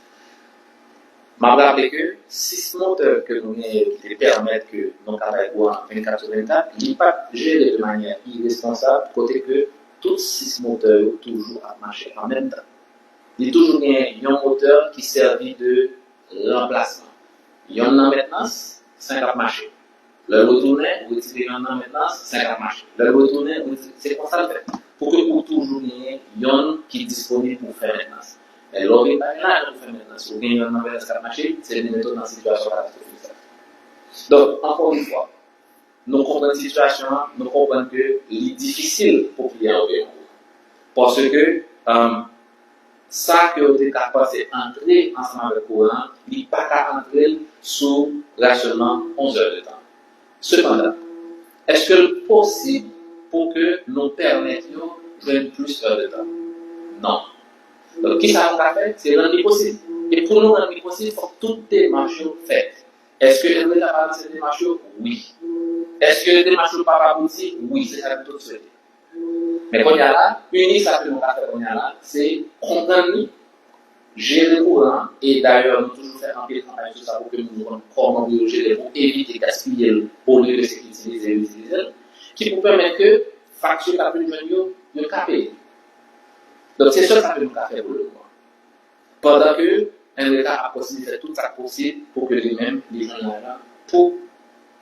M ap raple ke sis motè ke nou genyen ki te pèmèt ke nou ka bay kouran vennkat sou vennkat, li pa t jere de manyè iresponsab, kote ke tout sis motè yo toujou ap mache an menm tan. Li toujou genyen yon motè ki sèvi de ranplasman. Yonn nan mentnans, senk ap mache. Lè l retounen, ou retire yonn nan mentnans, senk ap mache. Lè l retounen, ou retire, se konsa l fèt. Pou ke ou toujou genyen yonn ki disponib pou fè mentnans. Men lè w vin pa gen lajan pou fè mentnans, ou gen yonn nan mentnans k ap mache, se vin mete w nan sitiyasyon katastwofik sa. Donk, ankò yon fwa, nou konprann sitiyasyon an, nou konprann ke li difisil pou kliyan yo peye yon kouran. Paske, um, sa ke yo te ka panse antre ansanm avèk kouran an, li pa ka antre l sou rasyonman onz è de tan. Sepandan, èske l posib pou ke nou pèmèt yo jwenn plis è de tan? Non. Donk, kisa nou ka fè? Se rann li posib. E pou nou rann li posib, fòk tout demach yo fèt. Èske Henrietta pa lanse demach yo? Wi. Èske demach yo p ap abouti? Wi, se sa nou tout swete. Men kounye a la, inik sa ke nou ka fè kounye a la, se konprann li, jere kouran an, e dayè, nou toujou fè anpil kanpay sou sa pou ke moun yo konn kòman pou yo jere l, pou evite gaspiye l, olye ke se itilize yo itilize l, ki pou pèmèt ke fakti k ap vin jwenn yo, yo ka peye. Donk, se sèl sa ke nou ka fè pou le moman. Pandan ke Henrietta ap kontinye fè tout sa k posib pou ke li menm, li jwenn lajan pou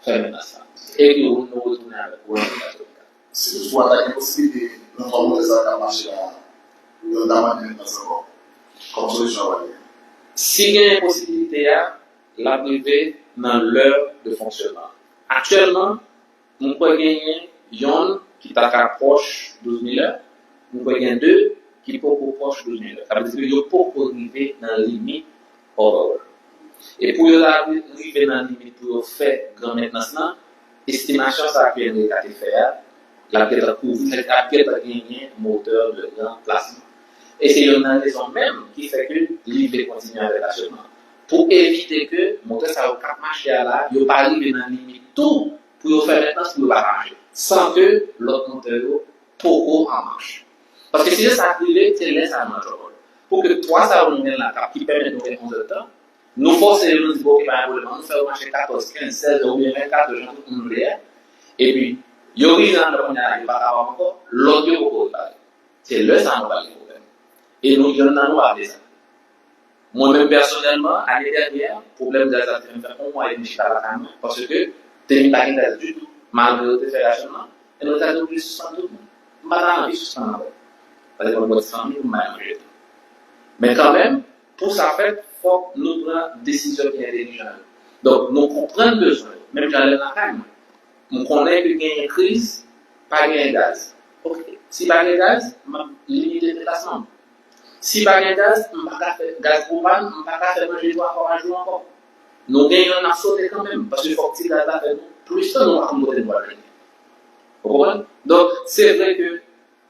fè mentnans la. E ke nou retounen avèk kouran nan katòlik la. Si toutfwa ta gen posiblite, nan fwa motè sa k ap mache la, yo ta mande mentnans ankò, kòm solisyon a pral genyen? Si genyen posiblite a, l ap rive nan lè de fonksyonman. Aktyèlman, m kwè genyen yonn ki ta ka pwòch douz mil è, m kwè gen de ki poko pwòch douz mil è. Sa vle di ke yo poko rive nan limit overall. E pou yo ta rive nan limit pou yo fè gran mentnans lan, estimasyon sa a ke Henrietta te fè a, l ap gentan kouvri, l ap gentan genyen motè de ranplasman. E se youn nan rezon menm ki fè ke li vle kontinye avèk rasyonman. Pou evite ke motè sa yo k ap mache a la, yo pa rive nan limit tou pou yo fè mentnans pou yo pa ka mache. San ke lòt motè yo poko an mach. Paske si se sa k rive, se lè sa a nou an twòbòl. Pou ke twa sa yo nou gen la, k ap ki pèmèt nou gen onz è de tan, nou fòse yo, nou di, bon, oke, pa gen pwoblèm, ann nou fè yo mache katòz, kenz, sèz è oubyen vennkat è, jan tout moun vle a. Epi, yo rive anndan kounye a, yo pa kapab ankò, lòt yo poko repare. Se lè sa a nou pral gen pwoblèm. E nou, yonn nan nou pa vle sa. Mwen menm pèsonèlman, ane dènyè, pwoblèm gaz la te fè m fè yon mwa edmi chita lakay mwen, paske te vin pa gen gaz ditou, malgre yo te fè rasyonman, e nou ta te oblije sispann tout moun. M pa ta anvi sispann avè l. Paske mwen gen ti fanmi pou m bay manje tou. Men kanmenm, pou sa fèt, fòk nou pran desizyon ki entèlijan yo. Donk, nou konprann bezwen yo. Menm jan lè m lakay mwen, m konnen ke genyen kriz, pa genyen gaz. Oke, si pa gen gaz, m ap limite deplasman m. Si pa gen gaz, m pa ka fè gaz pwopàn, m pa ka fè manje twa fwa pa jou ankò. Nou gen yonn n ap sote kanmenm, paske fòk ti gaz la fè nou plis tan nou pa konn kote nou pral mennen. Ou konprann? Donk, se vre ke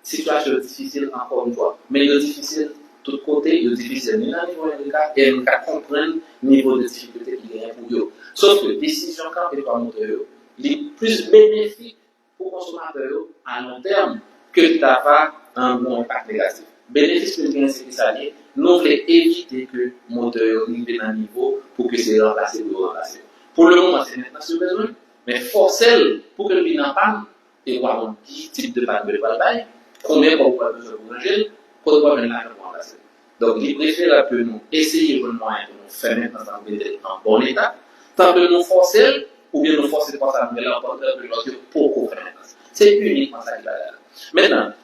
sitiyasyon yo difisil ankò yon fwa, men yo difisil tout kote, yo difisil ni nan nivo N V K, e N V K konprann nivo de difikilte ki genyen pou yo. Sof ke desizyon kanpe twa motè yo, li plis benefik pou konsomatè yo a lon tèm ke li ta va, um, gen yon enpak negatif. Benefis ke l genyen, se ki sa l ye, nou vle evite ke motè yo rive nan nivo pou ke se ranplase pou yo ranplase yo. Pou le moman, se mentnans yo bezwen, men fòse l pou ke l vin an pàn, e w a konn ki tip de pàn ke l pral bay, konbyen kòb ou pral bezwen pou ranje l, kote w pral jwenn lajan pou ranplase l. Donk, li preferab ke nou eseye jwenn mwayen pou nou fè mentnans lan pou mete l an bon eta, tan ke nou fòse l, oubyen nou fòse twa sa nou gen la, okontrè ke lòt yo poko fè mentnans. Se inikman sa ki bagay la. Mentnan,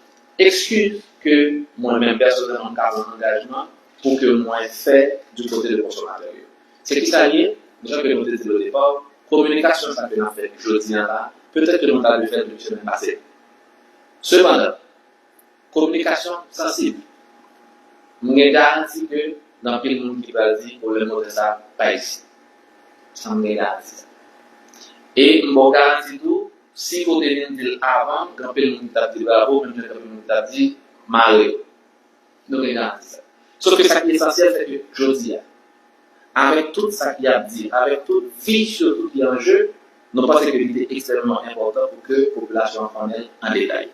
eskiz ke mwen menm pèsonèlman m ka pran angajman pou ke mwen fè di kote de konsomatè yo. Se ki sa l ye? Jan ke nou te di l o depa, kominikasyon sa ke n ap fè jodi a la, petèt ke nou ta dwe fè l depi semèn pase. Sepandan, kominikasyon sansib. M gen garanti ke gen anpil moun ki pral di pwoblèm motè sa pa egziste. Sa m gen garanti sa. E m ba w garanti tou, si kote vin di l avan, gen anpil moun ki t ap di bravo, menm jan gen anpil moun ki t ap di mare yo. Nou gen garanti sa. Sof ke sa ki esansyèl, se ke jodi a, avèk tout sa ki ap di, avèk tout vi sitou ki an je, nou panse ke li te ekstrèmman enpòtan pou ke popilasyon an konnen l an detay.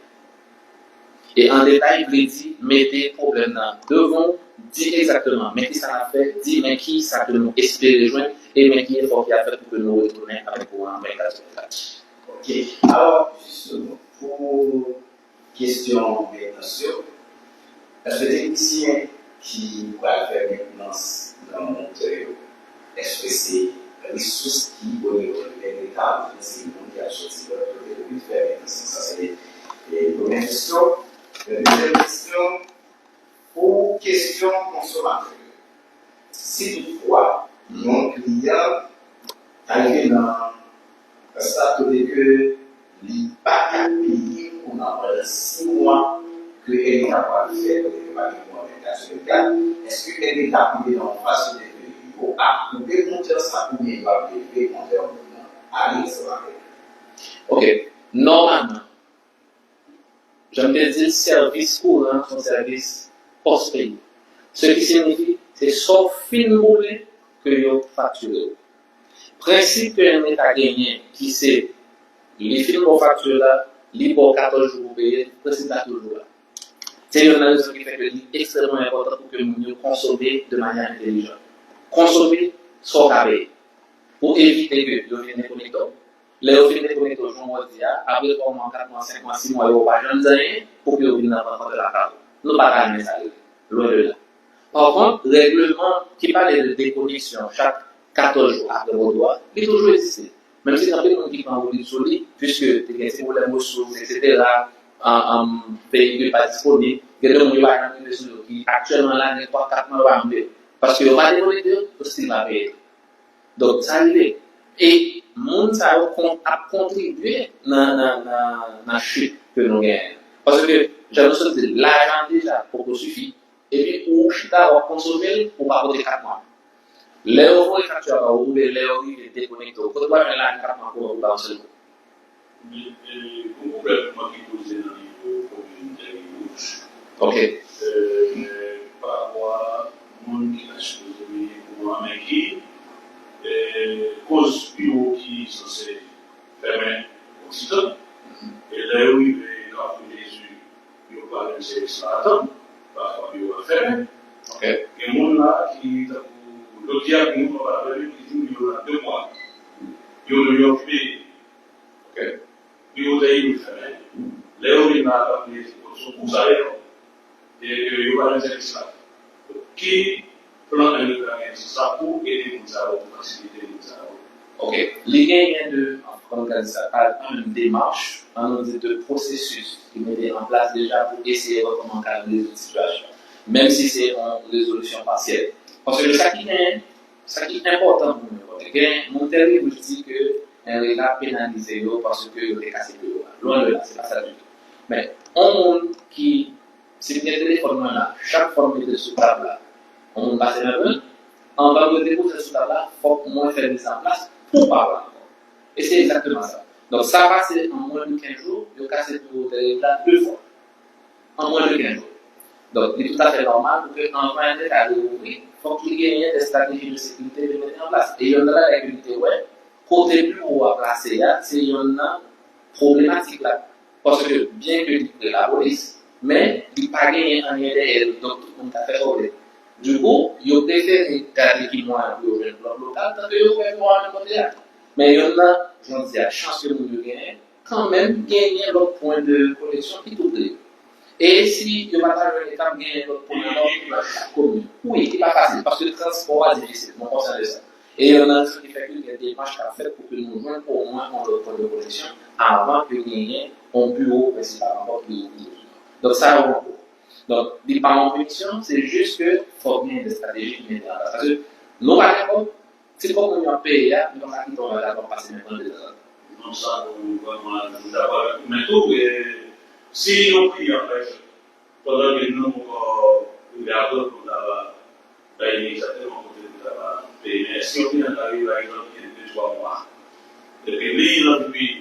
E an detay vle di mete pwoblèm nan devan w, di egzakteman men ki sa n ap fè, di men ki sa ke nou espere jwenn, e men ki efò ki ap fèt pou ke nou retounen avèk kouran an vennkat sou vennkat. Ok. Alò, jisteman, pou kesyon mentnans yo, èske teknisyen ki pral fè mentnans nan motè yo, èske se resous ki o nivo de N R E C A oubyen se moun ki ap soti lòt kote pou vin fè mentnans? Sa se e, premyè kesyon. E dezyèm kesyon, pou kesyon konsomatè yo, si toutfwa yon kliyan ta rive nan stad kote ke li pa ka peye kouran pandan sis mwa, ke N R E C A pral fè kote ke pa gen kouran vennkat sou vennkat, èske N R E C A rive nan yon faz kote ke yo ap koupe kontè sa oubyen yo ap leve kontè moun nan ale ansanm avè l? Ok. Nòmalman, jan m te di l, sèvis kouran se yon sèvis pòs-peye. Se ki siyifi, se sa w fin boule ke yo faktire w. Prensip ke N R E C A genyen, ki se, li fin ba w fakti la, li ba w katòz jou pou peye l, prensip la toujou la. Se youn nan rezon ki fè ke li ekstrèmman enpòtan pou ke moun yo konsome de manyè entèlijan. Konsome sa w ka peye. Pou evite ke yo vin dekonekte w. Lè yo fin dekonekte w, jan w di a, apre twa mwa, kat mwa, senk mwa, sis mwa, yo pa jwenn zanyen, pou ke yo vin nan vant lakay ou. Nou pa ta renmen sa rive. Lwen de la. Pa kont, règleman ki pale de dekoneksyon chak katòz jou apre wodo a, li toujou egziste. Menm si gen anpil moun ki pran woubli sou li, piske te gen ti pwoblèm resous, etsetera, an, an, veyikil pa disponib, gen de moun yo pa janm rive sou yo, ki aktyèlman la, gen twa, kat mwa yo pa janm peye. Paske yo pa dekonekte yo, yo still pa peye. Donk, sa rive. E moun sa yo kon, ap kontribye nan, nan, nan, nan chit ke nou genyen. Paske, jan nou sot di, lajan an deja poko sifi, epi ou chita w ap konsome l, ou pa pote kat mwa. Lè yo voye fakti a ba ou, oubyen lè yo rive dekonekte w, kote w al jwenn lajan kat mwa pou ou ba yon sèl kou? Men, e, gon pwoblèm mwen ki poze nan nivo kominotè Rive Wouj. Ok. E, pa rapò a moun ki ta sipoze peye kouran, men ki, e, koz biwo ki sanse fèmen yon ti tan. E lè yo rive Kafou Jezi, yo pa jwenn sèvis la a tan, pafwa biwo a fèmen. Ok. Gen moun la ki, tankou jodi a, gen moun mwen pale avè l, ki di m yo la de mwa. Yo menm yo okipe. Ok. Biwo te rive fèmen. Lè yo vin la, pa vle di se pou sa yo. E ke yo pa jwenn sèvis la. Ki plan N R E C A genyen sou sa pou ede moun sa yo, pou fasilite moun sa yo? Ok. Li genyen de, an, kòman m ka di sa, pa, pa menm demach, an, nou di de pwosesis ki mete an plas deja pou eseye wè kòman ka rezoud sitiyasyon an. Menm si se yon rezolisyon pasyèl. Paske sa ki genyen, sa ki enpòtan pou nou, gen moun te rive di ke N R E C A penalize yo paske yo te kase biwo a. Lwen de la, se pa sa ditou. Men, yon moun ki, si m gen telefòn mwen la, chak fwa m mete l sou tab la, yon moun pase nan mwen, anvan m depoze l sou tab la, fòk mwen fè mizanplas pou pa pran ankò. E se egzakteman sa. Donk, sa pase an mwen de kenz jou, yo kase biwo N R E C A de fwa. An mwen de kenz jou. Donk, li toutafè nòmal pou ke anvan N R E C A reouvri, fòk li genyen de estrateji de sekirite pou mete an plas. E yonn nan bagay ke li te wè, kote biwo a plase a, se yonn nan pwoblematik la. Paske, byen ke li pre lapolis, men li pa genyen anyen dèyè l, donk tout moun ka fè pwoblèm. Dikou, yo prefere gade ki mwayen pou yo jwenn lòt lokal, tanke yo wè yo a menm kote a. Men yonn nan, jan m di a, chans ke moun yo genyen, kanmenm genyen lòt pwen de koneksyon ki tou pre yo. E si yo pa ta jwenn, e kanmenm genyen lòt pwen de koneksyon ki nan chak komin. Wi, ki pa fasil, paske transpò a difisil, nou konsyan de sa. E yonn nan rezon ki fè ke gen demach k ap fèt pou ke nou jwenn omwen yon lòt pwen de koneksyon avan ke genyen yon biwo prensipal ankò ki ouvri. Donk sa yo ankò. Donk, li pa yon pinisyon, se jis ke fòk gen de estrateji ki mete an plas. Paske nou pa gen kòb, se kòb moun yo ap peye a, nou pa ka kite yon vagabon ap pase men pran de tan. Non, sa, nou vrèman, nou dakò avèk ou. Men tou, e, si yon kliyan, pa egzanp, pandan ke nou poko rive aprann pou ta va bay li egzakteman kote pou ta va peye, men èske yon kliyan ka rive, pa egzanp, gen de, twa mwa, epi li, li anvi peye,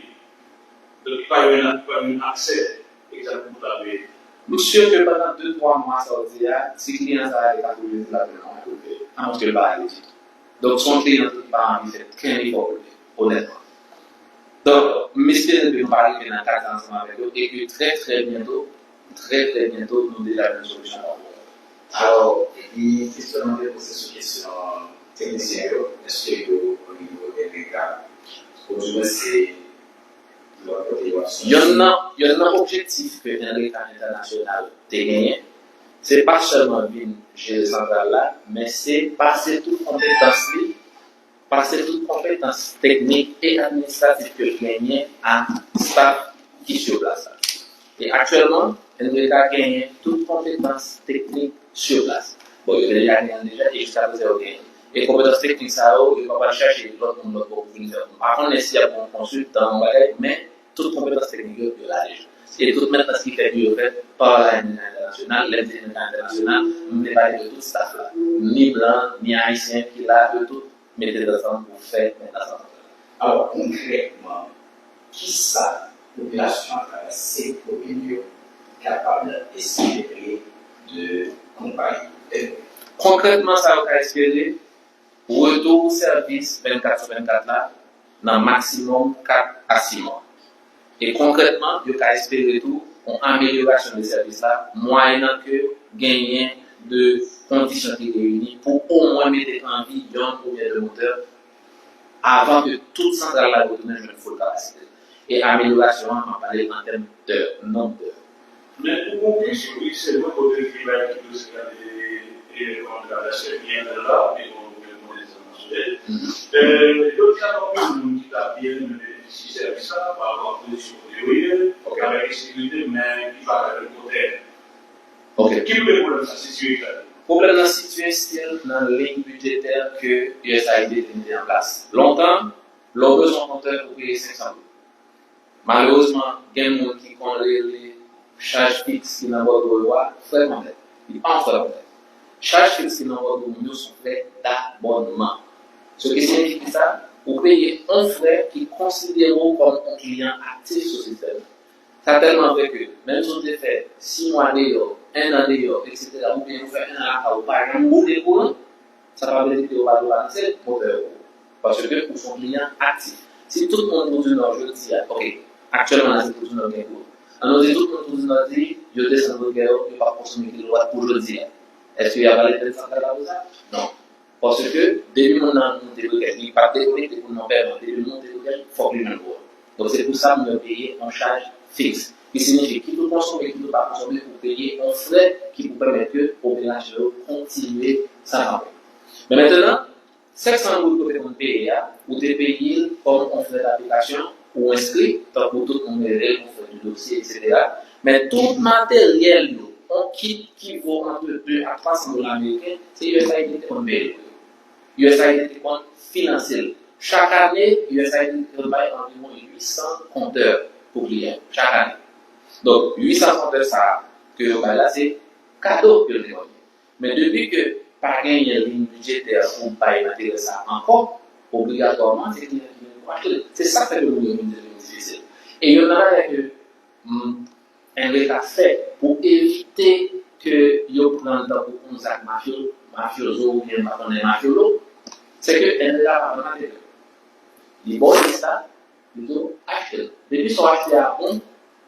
donk li pa jwenn, li pa jwenn aksè egzakteman pou ta peye? M si ke pandan de, twa mwa sa w di a, si kliyan sa a ale katreven jou, l ap jwenn yon mwayen pou l peye, amwens ke l pa ale ditou. Donk, se yon kliyan ki pa anvi fè kenn efò pou li, onètman. Donk, m espere ke nou va rive nan kad sa ansanm avèk yo e ke trè, trè byento, trè, trè byento, nou deja jwenn solisyon pa pwoblèm. Alò, epi, kesyon mwen te poze sou kesyon teknisyen yo, èske yo o nivo N R E C A, oudimwen se lòt kote yo ap sòti? Yonn nan, yonn nan objektif ke N R E C A entènasyonal te genyen, se pa sèlman vin jere santral la, men se pase tout konpetans li, pase tout konpetans teknik e administratif ke l genyen a staff ki sou plas la. E aktyèlman, N R E C A genyen tout konpetans teknik sou plas. Bon, yo te deja genyen l deja, e jiskaprezan yo genyen l. E konpetans teknik sa yo, yo pa pral chache lòt moun lòt bò pou vin fè. M pa konnen si y ap gen yon konsiltan, yon bagay, men tout konpetans teknik yo, yo la deja. E tout mentnans ki fèt yo, yo fèt pa la N R E C A entènasyonal. Lè m di N R E C A entènasyonal, m vle pale de tout staff la. Ni blan, ni ayisyen ki la, yo tout mete tèt ansanm pou fè mentnans ansanm. Alò, konkrètman, kisa popilasyon atravè senk komin yo kapab espere de konpayi N R E C A? Konkrètman, sa yo ka espere, retou sèvis vennkat sou vennkat la nan maksimòm kat a sis mwa. E konkrètman, yo ka espere tou yon amelyorasyon de sèvis la, mwayennan ke genyen de kondisyon ki reyini pou omwen mete an vi yonn oubyen de motè avan ke tout santral la retounen jwenn full kapasite l. E amelyorasyon an, m ap pale an tèm dè, nonb dè. Men pou konklisyon, wi, se vre, kote ki bay ki dosye a te, e, kòman ta fè se byen la, e bon, nou konnen sa nan soulè. E, yo di a konbyen moun ki ta byen renmen benefisye sèvis la, pa rapò ak pozisyon kote yo ye, avèk ensekirite, men ki pa ka jwenn kontè. Ok. Ki kote pwoblèm sa sitiye egzakteman? Pwoblèm nan sitiye still nan liy bidjetè ke U S A I D te mete an plas. Lontan, lè w bezwen yon kontè, ou peye senk san goud. Malerezman, gen moun ki konn rele chaj fiks ki nan bòdwo yo a frè kontè. Li pa yon frè kontè. Chaj fiks ki nan bòdwo moun yo se yon frè dabònman. Sa ki siyifi sa, ou peye yon frè ki konsidere w kòm yon kliyan aktif sou sistèm nan. Sa tèlman vre ke, menm si w te fè sis mwa deyò, en an deyò, etsetera, oubyen ou fè en an lakay ou, ou pa janm boude kouran, sa pa vle di ke yo pa dwe balanse motè yo pou ou. Paske ou se yon kliyan aktif. Si tout moun Boudinò jodi a, ok, aktyèlman la se Boudinò gen kouran. Ann nou di tout moun Boudinò di yo desann regè yo, yo p ap konsome kilowat pou jodi a. Èske y ap ale pèd santral la pou sa? Non. Paske depi moun nan moute brikèt, li p ap dekonekte pou non pèman. Depi l moute brikèt, fòk li jwenn kouran. Donk se pou sa moun yo peye yon chaj fiks. Ki siyifi, kit ou konsome, kit ou pa konsome, ou peye yon frè ki pou pèmèt ke operasyon yo kontinye san kanpe. Men mentnan, senk san goud ke w te konn peye a, ou te peye l kòm yon frè daplikasyon, ou enskri, tankou tout moun rele l, yon frè de dosye, etsetera. Men tout materyèl yo, yon kit ki vo ant de a twa san dola ameriken, se U S A I D te konn peye l pou yo. U S A I D te konn finanse l. Chak ane, U S A I D te konn bay anviwon uit san kontè pou kliyan, chak ane. Donk, uit san kontè sa a ke yo bay la, se kado yo te konn ye. Men depi ke pa genyen liy bidjetè pou bay materyèl sa a ankò, obligatwaman, se kliyan ki vin pou achte l. Se sa k fè ke moun yo vin vin difisil. E youn nan bagay ke, mm, N R E C A fè pou evite ke yo pran l tankou yon zak mafyo, mafyozo oubyen m pa konnen mafyolo, se ke N R E C A pa vann materyèl. Li ba w lis la, li di w achte l. Depi sa w achte a bon,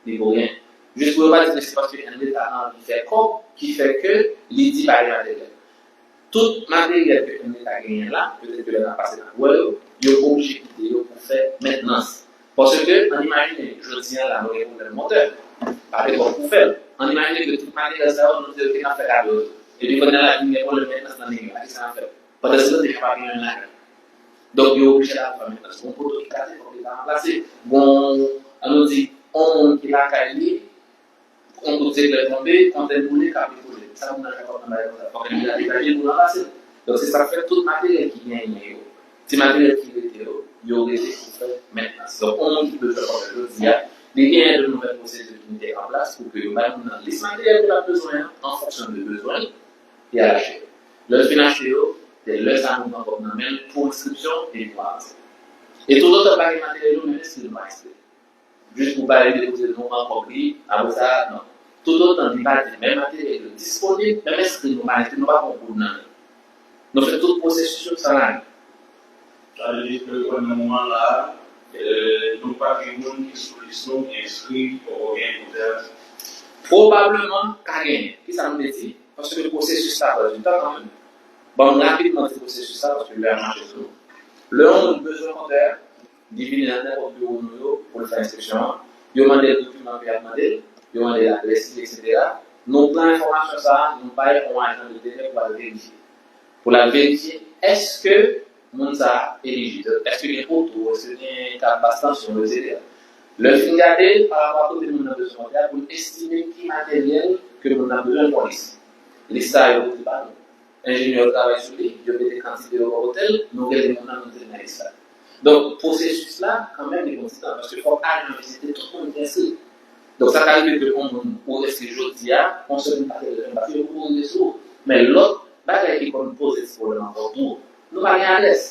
li vo ryen. Jis pou yo pa di ke se paske N R E C A anvi fè kòb ki fè ke li di pa gen materyèl. Tout materyèl ke N R E C A genyen la, petèt ke lè n ap pase n ap wè yo, yo oblije kite yo pou fè mentnans. Paske, ann imajine, jodi a la, nou gen pwoblèm motè. Pa gen kòb pou fè l. Ann imajine ke tout materyèl sa yo, nou di, ok, n ap fè kado yo. Epi kounye a la, vin gen pwoblèm mentnans nan liy yo. A ki sa n ap fè? Pandan se tan, deja pa gen youn lakay. Donk, yo oblije al fè mentnans. Gon poto ki kase, fòk yo ta ranplase. Gon, ann nou di, on moun ki lakay li, yon kout zeklè tonbe, kontèn boule, kab li boule. Sa moun nan fè kòb nan bagay konsa? Fòk li ta degaje l pou ranplase l. Donk, se sa k fè tout materyèl ki genyen yo, ti materyèl ki rete yo, yo rete pou fè mentnans. Donk, yon moun ki bezwen kòb jodi a, li genyen de nouvèl pwosedi ki mete an plas pou ke yo bay moun nan lis materyèl ke l ap bezwen an, an fonksyon de bezwen l, li al achte. Lè l fin achte yo, se lè sa a nou pran kòb nan men l pou enskripsyon epi pou avanse. E toutotan l pa gen materyèl yo, menm enskri l nou pa enskri l. Jis pou bay li depoze nou an kòb li, apre sa, non. Toutotan li pa di menm materyèl yo disponib, menm enskri nou pa enskri, nou pa pran goud nan men l. Nou fè tout pwosesis yo san lari. Sa vle di ke nan moman la, euh, nou pa gen moun ki sou lis nou ki enskri, poko gen notè. Pwobableman ka genyen. Kisa m vle di? Paske pwosesis la pran du tan kanmenm. Ban m rapidman di pwosesis la paske lè a mache sou nou. Lè yon moun bezwen notè, li vini nan nenpòt biwo nou yo pou l fè enskripsyon an. Yo mande l dokiman ke y ap mande l, yo mande l adrès li, etsetera. Nou pran enfòmasyon sa a, nou bay yon ajan de delè pou al verifye. Pou l al verifye èske moun sa a elijib, èske gen oto, èske gen kab bas tansyon, etsetera. Lè l fin gade l, pa rapò a kote moun nan bezwen notè a, pou l estime ki materyèl ke moun nan bezwen pou lis. Lis sa a yo pote ba nou. Enjenyè yo travay sou li, yo mete kantite yo bò kote l, nou rele moun nan, nou di l nan lis la. Donk, pwosesis la, kanmenm, li pran ti tan, paske fòk ajan an vizite tout moun ki enskri. Donk, sa ka rive ke yon moun ou enskri jodi a, yon semèn pa te reponn, paske yo poko rive sou ou. Men lòt bagay ki konn poze ti pwoblèm ankò tou, nou pa gen adrès.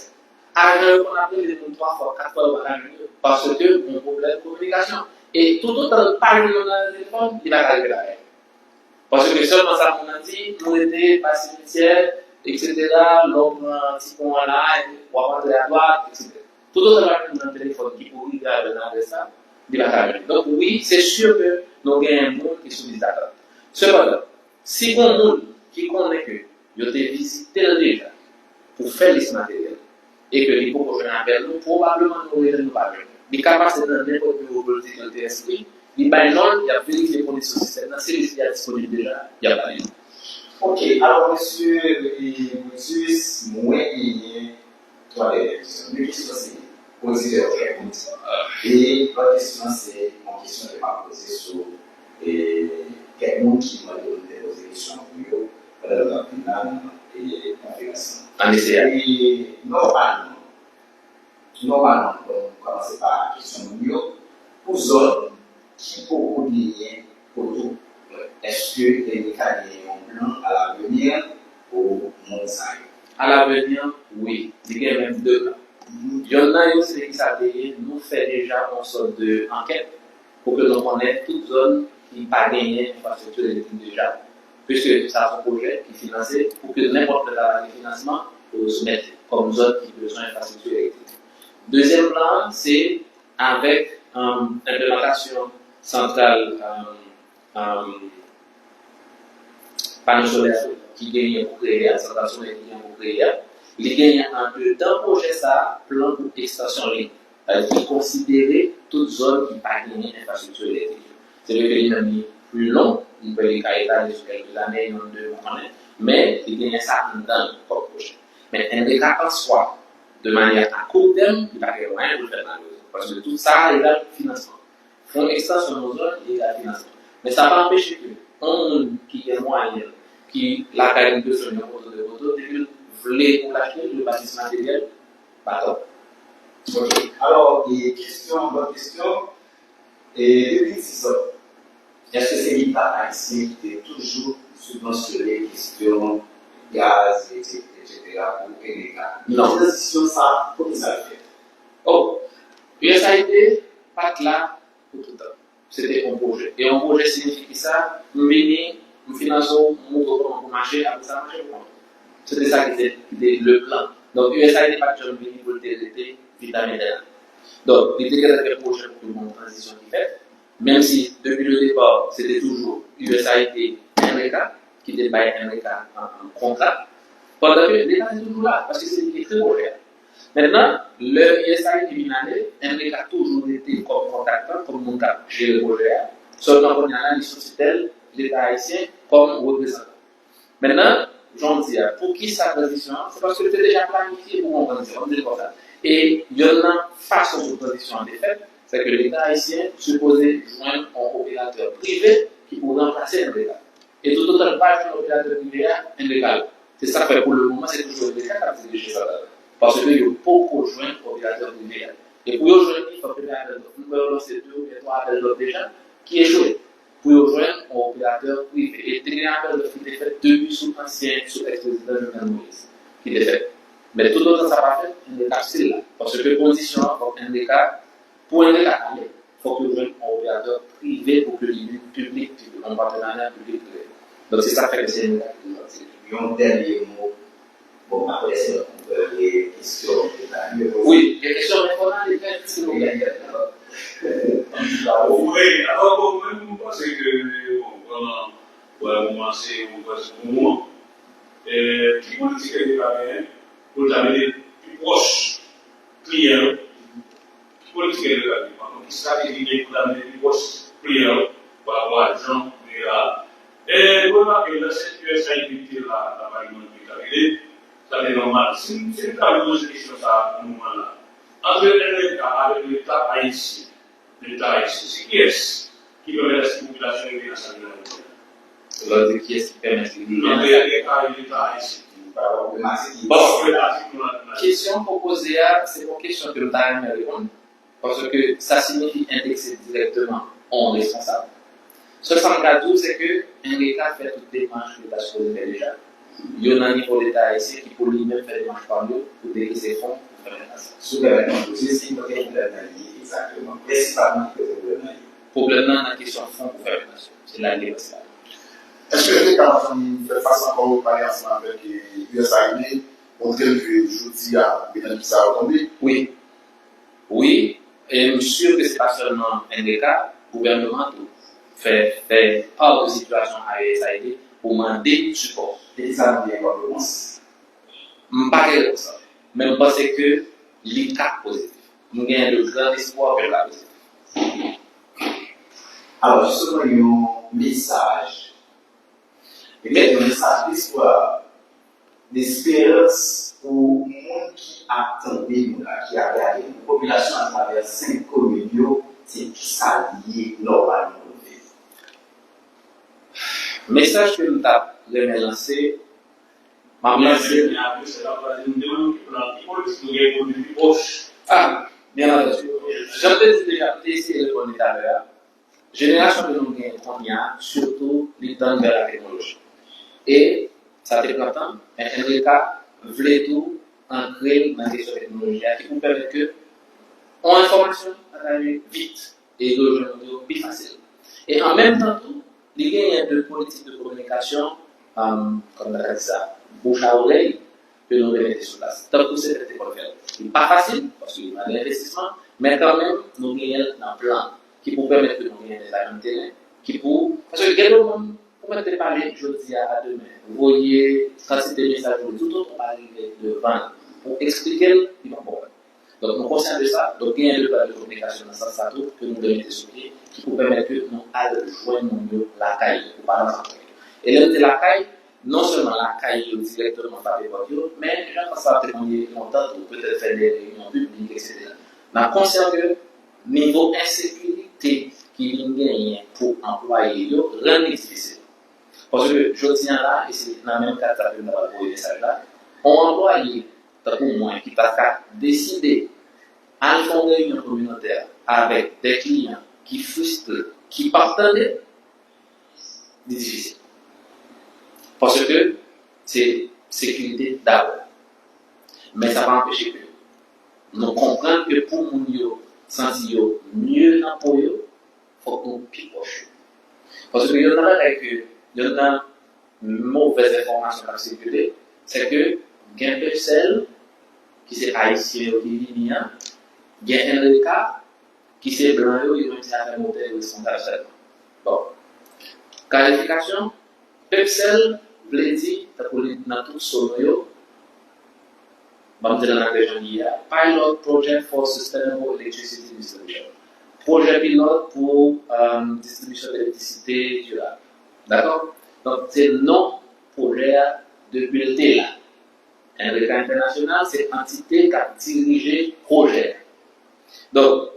Ajan yo konn ap rele moun twa fwa, kat fwa, yo pa ka jwenn yo, paske yon pwoblèm kominikasyon. E toutotan l pa jwenn yo nan telefòn, li pa ka rive lakay yo. Paske sèlman sa moun nan di, nou rete pa simityè, etsetera, lè w pran ti pon an la, w ap antre adwat, etsetera. Toutotan pa gen moun nan telefòn ki pou rive avè l nan adrès la, li pa ka jwenn. Donk, wi, se si ke nou genyen moun ki sou lis datant. Sepandan, si gen moun ki konnen ke yo te vizite l deja pou fè lis materyèl, e ke li poko jwenn apèl nou, pwobableman nou rele l, nou pa jwenn li. Li ka pase nan nenpòt biwo pou l di ke l te enskri, li bay non l, y ap verifye pou li sou sistèm nan, si lis li a disponib deja, y ap ba li l. Ok, alò, mesye, e, Brutus, mwen genyen twa dènye kesyon. De kesyon se, oditè yo fè kout. E lòt kesyon se yon kesyon ke m ap poze sou, e, kèk moun ki mande pou m te poze kesyon pou yo pandan nou t ap vin la nan, e, konferans lan. Ann eseye. E nòmalman, nòmalman, bon, nou kòmanse pa kesyon moun yo. Pou zòn ki poko genyen poto, èske N B K genyen yon plan alavenir pou moun sa yo? Alavenir, wi. Li gen menm de plan. Yonn nan yo, se ki sa te ye, nou fè deja yon sòt de ankèt pou ke nou konnen tout zòn ki pa genyen enfrastrikti elektrik deja. Piske sa se yon pwojè ki finanse, pou ke nenpòt lè ta gen finansman, pou yo soumèt kòm zòn ki bezwen enfrastrikti elektrik. Dezyèm plan an, se avèk, um, enplemantasyon santral, um, um, pano solè ki genyen pou kreye a, santral solè ki genyen pou kreye a, li genyen andedan pwojè sa a, plan pou ekstansyon li. Sa vle di ki konsidere tout zòn ki pa genyen enfrastrikti elektrik yo. Se vre ke li menm li pli long, li kwè li ka etale sou kèlke lane, yon de, nou konnen, men li genyen sa anndan l kòm pwojè. Men N B K an swa, de manyè a kout tèm, li pa gen mwayen pou l fè l malerezman. Paske tout sa egal finansman. Fon ekstansyon nan zòn egal finansman. Men sa pa anpeche ke yon moun ki gen mwayen, ki lakay li bezwen yon poto de poto, depi l vle pou l achte l, li pa jis materyèl, pa tò. Ok. Alò, e kesyon, lòt kesyon, e depi dizan, èske se Leta ayisyen ki te toujou sibvansyone kesyon gaz, etsetera, etsetera, pou N B K? Non. Tranzisyon sa, kote sa fèt? Oh, U S A I D pa t la pou toutan. Se te yon pwojè. E yon pwojè siyifi kisa? M vini, m finanse w, m montre w kòman pou mache, apre sa mache pou kont ou. Se te sa ki te, ki te le plan. Donk, U S A I D pa t janm vini pou l te rete vitam etènèl. Donk, li te gentan gen pwojè pou ke yon tranzisyon ki fèt. Menm si, depi le depar, se te toujou U S A I D, N B K, ki te bay N B K an, an kontra. Pandan ke Leta te toujou la, paske se li ki ekri pwojè a. Mentnan, lè U S A I D vin ale, N B K toujou rete kòm kontraktan, kòm moun k ap jere pwojè a. Sèlman kounye a la, li sou titèl Leta ayisyen kòm reprezantan. Mentnan, jan w di a, poukisa tranzisyon an? Se paske l te deja planifye pou gon tranzisyon, ann di l konsa. E yonn nan fason pou tranzisyon an te fèt, Sèke Leta ayisyen sipoze jwenn yon operatè prive ki pou ranplase N D K. E toutotan l pa jwenn operatè prive a, N D K la. Se sa k fè pou le moman, se toujou N D K k ap dirije sa la. Paske yo poko jwenn operatè prive a. E pou yo jwenn li, fòk yo gen apèl dòf. Nou wè yo lanse de oubyen twa apèl dòf deja, ki echwe. Pou yo jwenn yon operatè prive. E te gen apèl dòf ki te fèt depi sou ansyen, sou ex-prezidan Jovenel Moïse, ki te fèt. Men toutotan sa pa fèt, N D K ap still la. Paske kondisyon an, fòk N D K, pou N D K ale, fòk yo jwenn yon operatè prive pou ke li vin piblik, yon patenarya piblik prive. Donk se sa k fè ke se N D K ki toujou ap dirije. Yon dènye mo. Bon, apre se yon kesyon de ta. Wi, gen kesyon, men fò n ale trè vit, silvouplè. Wi, alò, bon, mwen, mwen panse ke, bon, vrèman, bon, moman se yon bon moman. E, ki politik N D K genyen pou l ta mete pi pwòch kliyan yo? Ki politik N D K genyen? Ki estrateji li genyen pou l ta mete pi pwòch kliyan yo pa rapò a jan nou ye la? E, nou remake, lè se U S A I D te la, la pa gen moun ki ta rele, sa te nòmal. Si, si nou ta poze kesyon sa a pou moman la, antre N D K avèk Leta ayisyen, Leta ayisyen, se kiyès ki pèmèt èske popilasyon yo vin nan sa ki nan yo? Lè w di kiyès ki pèmèt li vin nan sa ki nan yo? Leta ayisyen. Bon, kesyon w poze a, se yon kesyon ke m ta renmen reponn. Paske sa siyifi endekse dirèkteman yon responsab. Sèl sa m ka di w, se ke N D K fè tout demach ke l ta sipoze fè deja. Yo nan nivo Leta ayisyen ki pou li menm fè demach pa l yo pou dekese fon pou fè metras la. Si w pèmèt mwen poze, se ki kote pwoblèm nan ye egzakteman? Prensipalman, ki kote pwoblèm nan ye? Pwoblèm nan nan kesyon fon pou fè metras yo. Se la l ye prensipalman. Èske N D K ap janm fè fas ankò pale ansanm avèk, eh, U S A I D, montre l ke jodi a, oubyen nan ki sa yo tonbe? Wi. Wi, e m si ke se pa sèlman N D K, gouvènman an tou fè, fè pa de sitiyasyon a U S A I D pou mande sipò. E ki sa nou gen kòm repons? M pa gen repons la, men m panse ke li ka pozitif. M gen de gran espwa ke l ka pozitif. Alò, jisteman, yon mesaj. Li mete yon mesaj lespwa, lesperans pou moun ki ap tande nou la, ki ap gade nou, popilasyon atravè senk komin yo, se kisa li ye nòmalman pou nou viv? Mesaj ke m t ap renmen lanse, m ap lanse. Ah, byen antandi. Jan m te di deja, m te eseye reponn li talè a. Jenerasyon ke nou genyen kounye a, sitou, li tann vè la teknoloji. E sa te pran tan, men N D K vle tou ankre l nan kesyon teknoloji a, ki pou pèmèt ke yon enfòmasyon ap rive vit e yo jwenn yo pi fasil. E an menm tan tou, li genyen de politik de kominikasyon, um, kòman ta ka di sa, bouch a orèy, ke nou dwe mete sou plas. Tankou se tèt te konn fè l. Li pa fasil, paske li mande envestisman, men kanmenm, nou genyen l nan plan ki pou pèmèt ke nou genyen de zajandteren, ki pou, paske gen de moun, ou mèt te pale jodi a, a demen, voye kantite mesaj ou tout otan pa rive devan l pou eksplike l, li pa konprann. Donk, nou konsyan de sa, donk genyen de plan de kominikasyon nan sans sa tou, ke nou dwe mete sou pye, ki pou pèmèt ke nou al jwenn moun yo lakay yo, pou pa nan zafè yo. E lè nou te lakay, non sèlman lakay yo dirèkteman frape pòt yo, men jan konsa te konn ye lontan tou, petèt fè de reyinyon piblik, etsetera. N ap konsyan ke nivo ensekirite ki vin genyen pou anplwaye yo rann li difisil. Paske jodi a la, e se nan menm kad sa ke m ta pral voye mesaj la, yon anplwaye tankou mwen ki ta ka deside al fè yon reyinyon kominotè avèk de kliyan ki fristre, ki p ap tande, li difisil. Paske se sekirite dabò. Men sa pa anpeche ke nou konprann ke pou moun yo santi yo mye nan po yo, fòk nou pi pwòch yo. Paske youn nan bagay ke, youn nan movèz enfòmasyon k ap sikile, se ke gen Pepcell, ki se Ayisyen yo ki vini an, gen N D K, ki se blan yo, yo menm se afè motè yo responsab sèlman. Bon. Klarifikasyon, Pepcell vle di, tankou li nan tout so nou yo, ban m di l an anglè jan li ye a, Pilot Project for Sustainable Electricity Distribution. Pwojè pilòt pou, um, distribisyon elektrisite dirab. Dakò? Donk, se non pwojè a depi l te la. N D K Entènasyonal se antite k ap dirije pwojè a. Donk,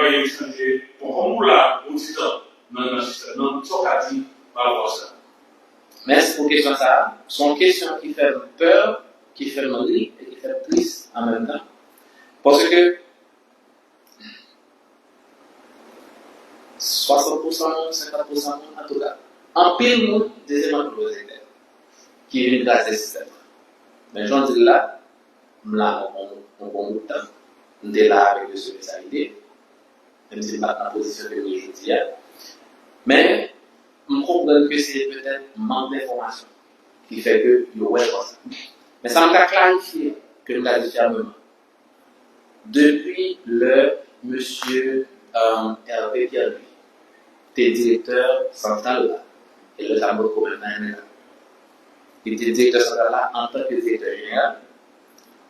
travay yo chanje. Bon, kòm ou la, ou ti tan nan, nan sistèm nan, sa w ka di pa rapò a sa? Mèsi pou kesyon sa a. Se yon kesyon ki fè m pè, ki fè m ri e ki fè m tris an menm tan. Paske swasant pousan moun, senkant pousan moun, antouka, anpil moun, dezèman nou regrèt ki vin kraze sistèm nan. Men jan w di l la, m la yon bon, yon bon bout tan. M te la avèk yo sou Solidarite, menm si m pa t nan pozisyon ke m ye jodi a. Men, m konprann ke se petèt mank denfòmasyon ki fè ke yo wè l konsa. Men sa m ka klarifye, ke m ka di fèmeman, depi lè mesye, euh, Hervé Pierre-Louis te direktè santral la, e lè sa m poko menm nan M N K. Li te direktè santral la antanke direktè jeneral,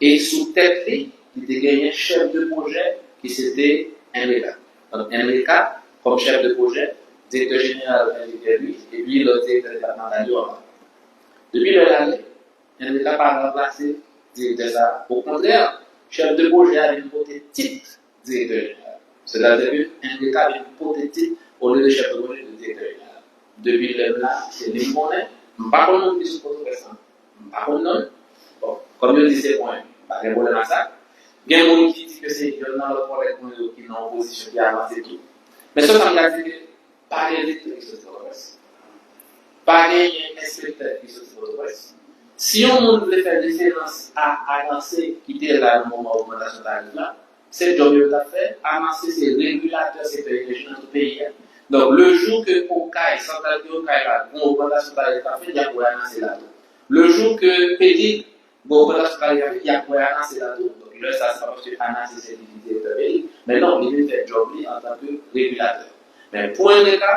e sou tèt li, li te genyen chèf de pwojè ki se te N R E K. Donk, N R E K kòm chèf de pwojè, direktè jeneral Hervé Pierre-Louis, epi lòt direktè depatmantal yo anba. Depi lè l ale, N R E K pa ranplase direktè sa a. Okontrè, chèf de pwojè a vin pote tit direktè jeneral. Sètadi ke N R E K vin pote tit, olye de chèf de pwojè, de direktè jeneral. Depi lè m la, se li m konnen. M pa konn moun ki sou Pòtoprens lan. M pa konn non l. Bon, kòm yo di se mwen, pa gen pwoblèm ak sa. Gen moun ki di ke se youn nan lòt kòlèg mwen yo ki nan opozisyon ki avanse tou. Men sèl sa m ka di ke pa gen direktè ki soti Pòtoprens. Pa genyen enspektè ki soti Pòtoprens. Si yon moun vle fè referans a Ananse ki te la nan moman ogmantasyon tarif la, se djòb yo t ap fè. Ananse se regilatè sektè enèji nan tout peyi a. Donk, le jou ke Okay, santral ki Okay la, gon ogmantasyon tarif k ap fèt, y ap wè Ananse la tou. Le jou ke Pelig gon ogmantasyon tarif, y ap wè Ananse la tou. Donk, lè sa, se pa paske Ananse se li ki direktè peyi, men non, li vin fè djòb li antanke regilatè. Men pou N R E K,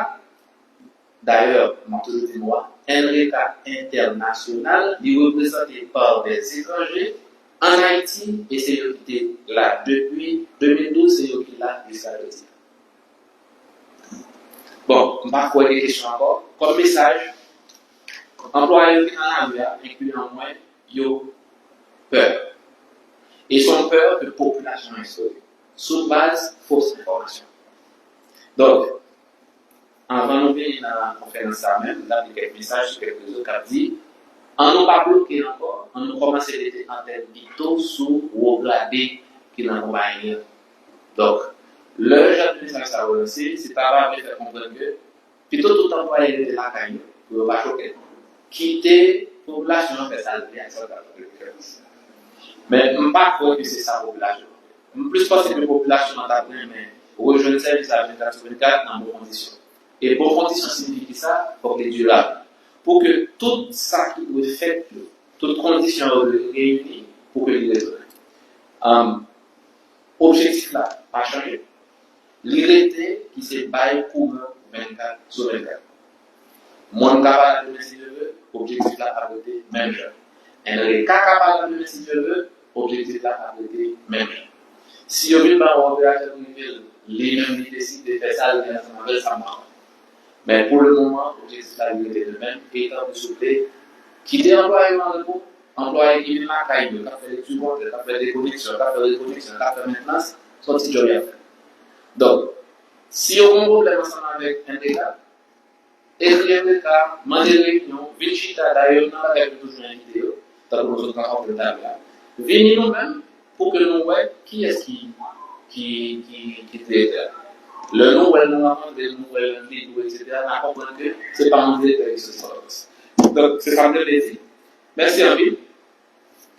dayè, m ap toujou di mo a, N R E K entènasyonal, li reprezante pa dè etranje ann Ayiti, e se yo ki te la depi de mil douz, se yo ki la jiska jodi a. Bon, m pa kwè gen kesyon ankò. Kòm mesaj, anplwaye yo ki nan lari a, enkli an mwen, yo pè. E se yon pè ke popilasyon an enstore sou baz fos enfòmasyon. Donk, anvan nou vini nan konferans sa a menm, m t ap li kèk mesaj sou kèk rezo k ap di, ann nou pa bloke ankò, ann nou kòmanse mete antèn pito sou wo grade ki nan konpayi an. Donk, lè jan de mesaj sa yo lanse, se ta va vle fè konprann ke pito tout anplwaye rete lakay yo, pou yo pa choke. Kite popilasyon an fè sa l vle ak sa l ta vle fè. Men m pa kwè ke se sa popilasyon an vle. M plis panse ke popilasyon an t ap renmen rejwenn sèvis la vennkat sou vennkat nan bon kondisyon. E bon kondisyon siyifi ki sa? Fòk li dirab. Pou ke tout sa ki dwe fèt yo, tout kondisyon yo dwe reyini pou ke li retounen. Ann, objektif la pa chanje. Li rete ki se bay kouran vennkat sou vennkat. Mòn ka pa la demen si Dye vle, objektif la ap rete menm jan. N R E K ka pa la demen si Dye vle, objektif la ap rete menm jan. Si yo vin ba yon operatè prive l Li menm li deside fè sa l gen ansanm avè l, sa m pa konn. Men pou le moman, objektif la li rete le menm, e tanpri souple, kite anplwaye yo an repo, anplwaye ki vin lakay yo, k ap fè lekti kontrè, k ap fè dekoneksyon, k ap fè rekoneksyon, k ap fè mentnans, se yon ti djòb y ap fè. Donk, si yo gen yon pwoblèm ansanm avèk M D K, ekri M D K, mande reyinyon, vin chita, dayè youn nan bagay nou toujou envite yo, tankou nou sot rankontre talè a, vini nou menm pou ke nou wè kiyès ki ki ki ki direktè. Lè nou wè l, nou rankontre, nou wè l, li tou, etsetera, n a konprann ke se pa yon direktè ki soti Pòtoprens. Donk, se sa m te vle di. Mèsi anpil.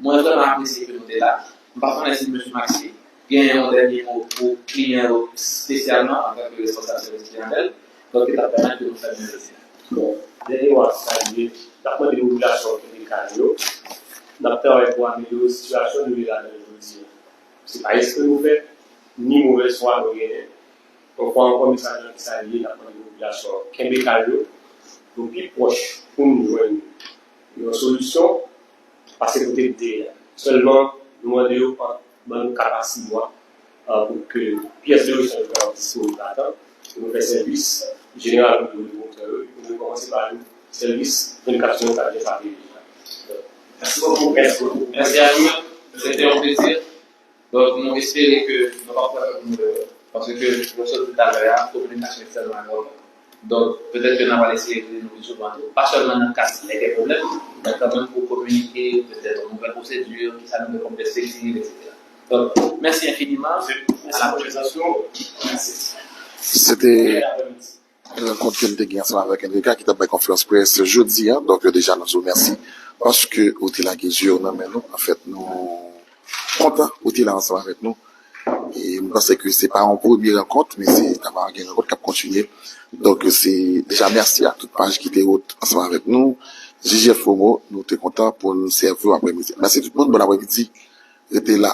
Mwen vrèman apresye ke nou te la. M pa konnen si mesye Maxi gen yon dènye mo pou kliyan yo, espesyalman antanke responsab sèvis kliyantèl, donk ki t ap pèmèt ke nou fèmen jodi a. Bon, dènye mo a, se salye. N ap mande popilasyon kenbe kalm yo. N ap travay pou amelyore sitiyasyon nou ye ladan l jodi a. Se pa espre nou fè, ni movèz fwa nou genyen. Yon fwa ankò, mesaj lan ki salye, n ap mande popilasyon an kenbe kalm yo, nou pi pwòch pou nou jwenn yon solisyon, pase kote n te ye a. Sèlman, nou mande yo ban nou kat a sis mwa, euh, pou ke pyès de rechanj yo kapab disponib a tan, pou nou fè sèvis jeneral pou nou kontrè yo, pou nou kòmanse ba nou sèvis vennkat sou vennkat jan sa te ye deja. Mèsi bokou. Mèsi bokou. Mèsi a nou menm. Se te yon plezi. Donk, nou espere ke nou p ap fè ankenn erè, paske, jan w sot di talè a, kominikasyon ekstrèmman enpòtan. Donk, petèt ke n a pral eseye rele nou pi souvan tou, pa sèlman nan ka si lè gen pwoblèm, men kanmenm pou kominike petèt yon nouvèl pwosedi, kisa nou gen kòm pèspektiv, etsetera. Donk, mèsi enfiniman. Mèsi pou envitasyon. Mèsi. Se te rankont ke m te gen ansanm avèk Enrika ki t ap bay konferans près jodi a. Donk, deja, nou di w mèsi paske ou te lage je w nan men nou. Anfèt, nou kontan ou te la ansanm avèk nou. E m panse ke se pa yon premye rankont, men se ta va gen rankont k ap kontinye. Donk, se deja mèsi a tout paj ki te wout ansanm avèk nou. J J F Promo, nou te kontan pou n sèvi w aprèmidi. Mèsi tout moun, bon aprèmidi. Rete la.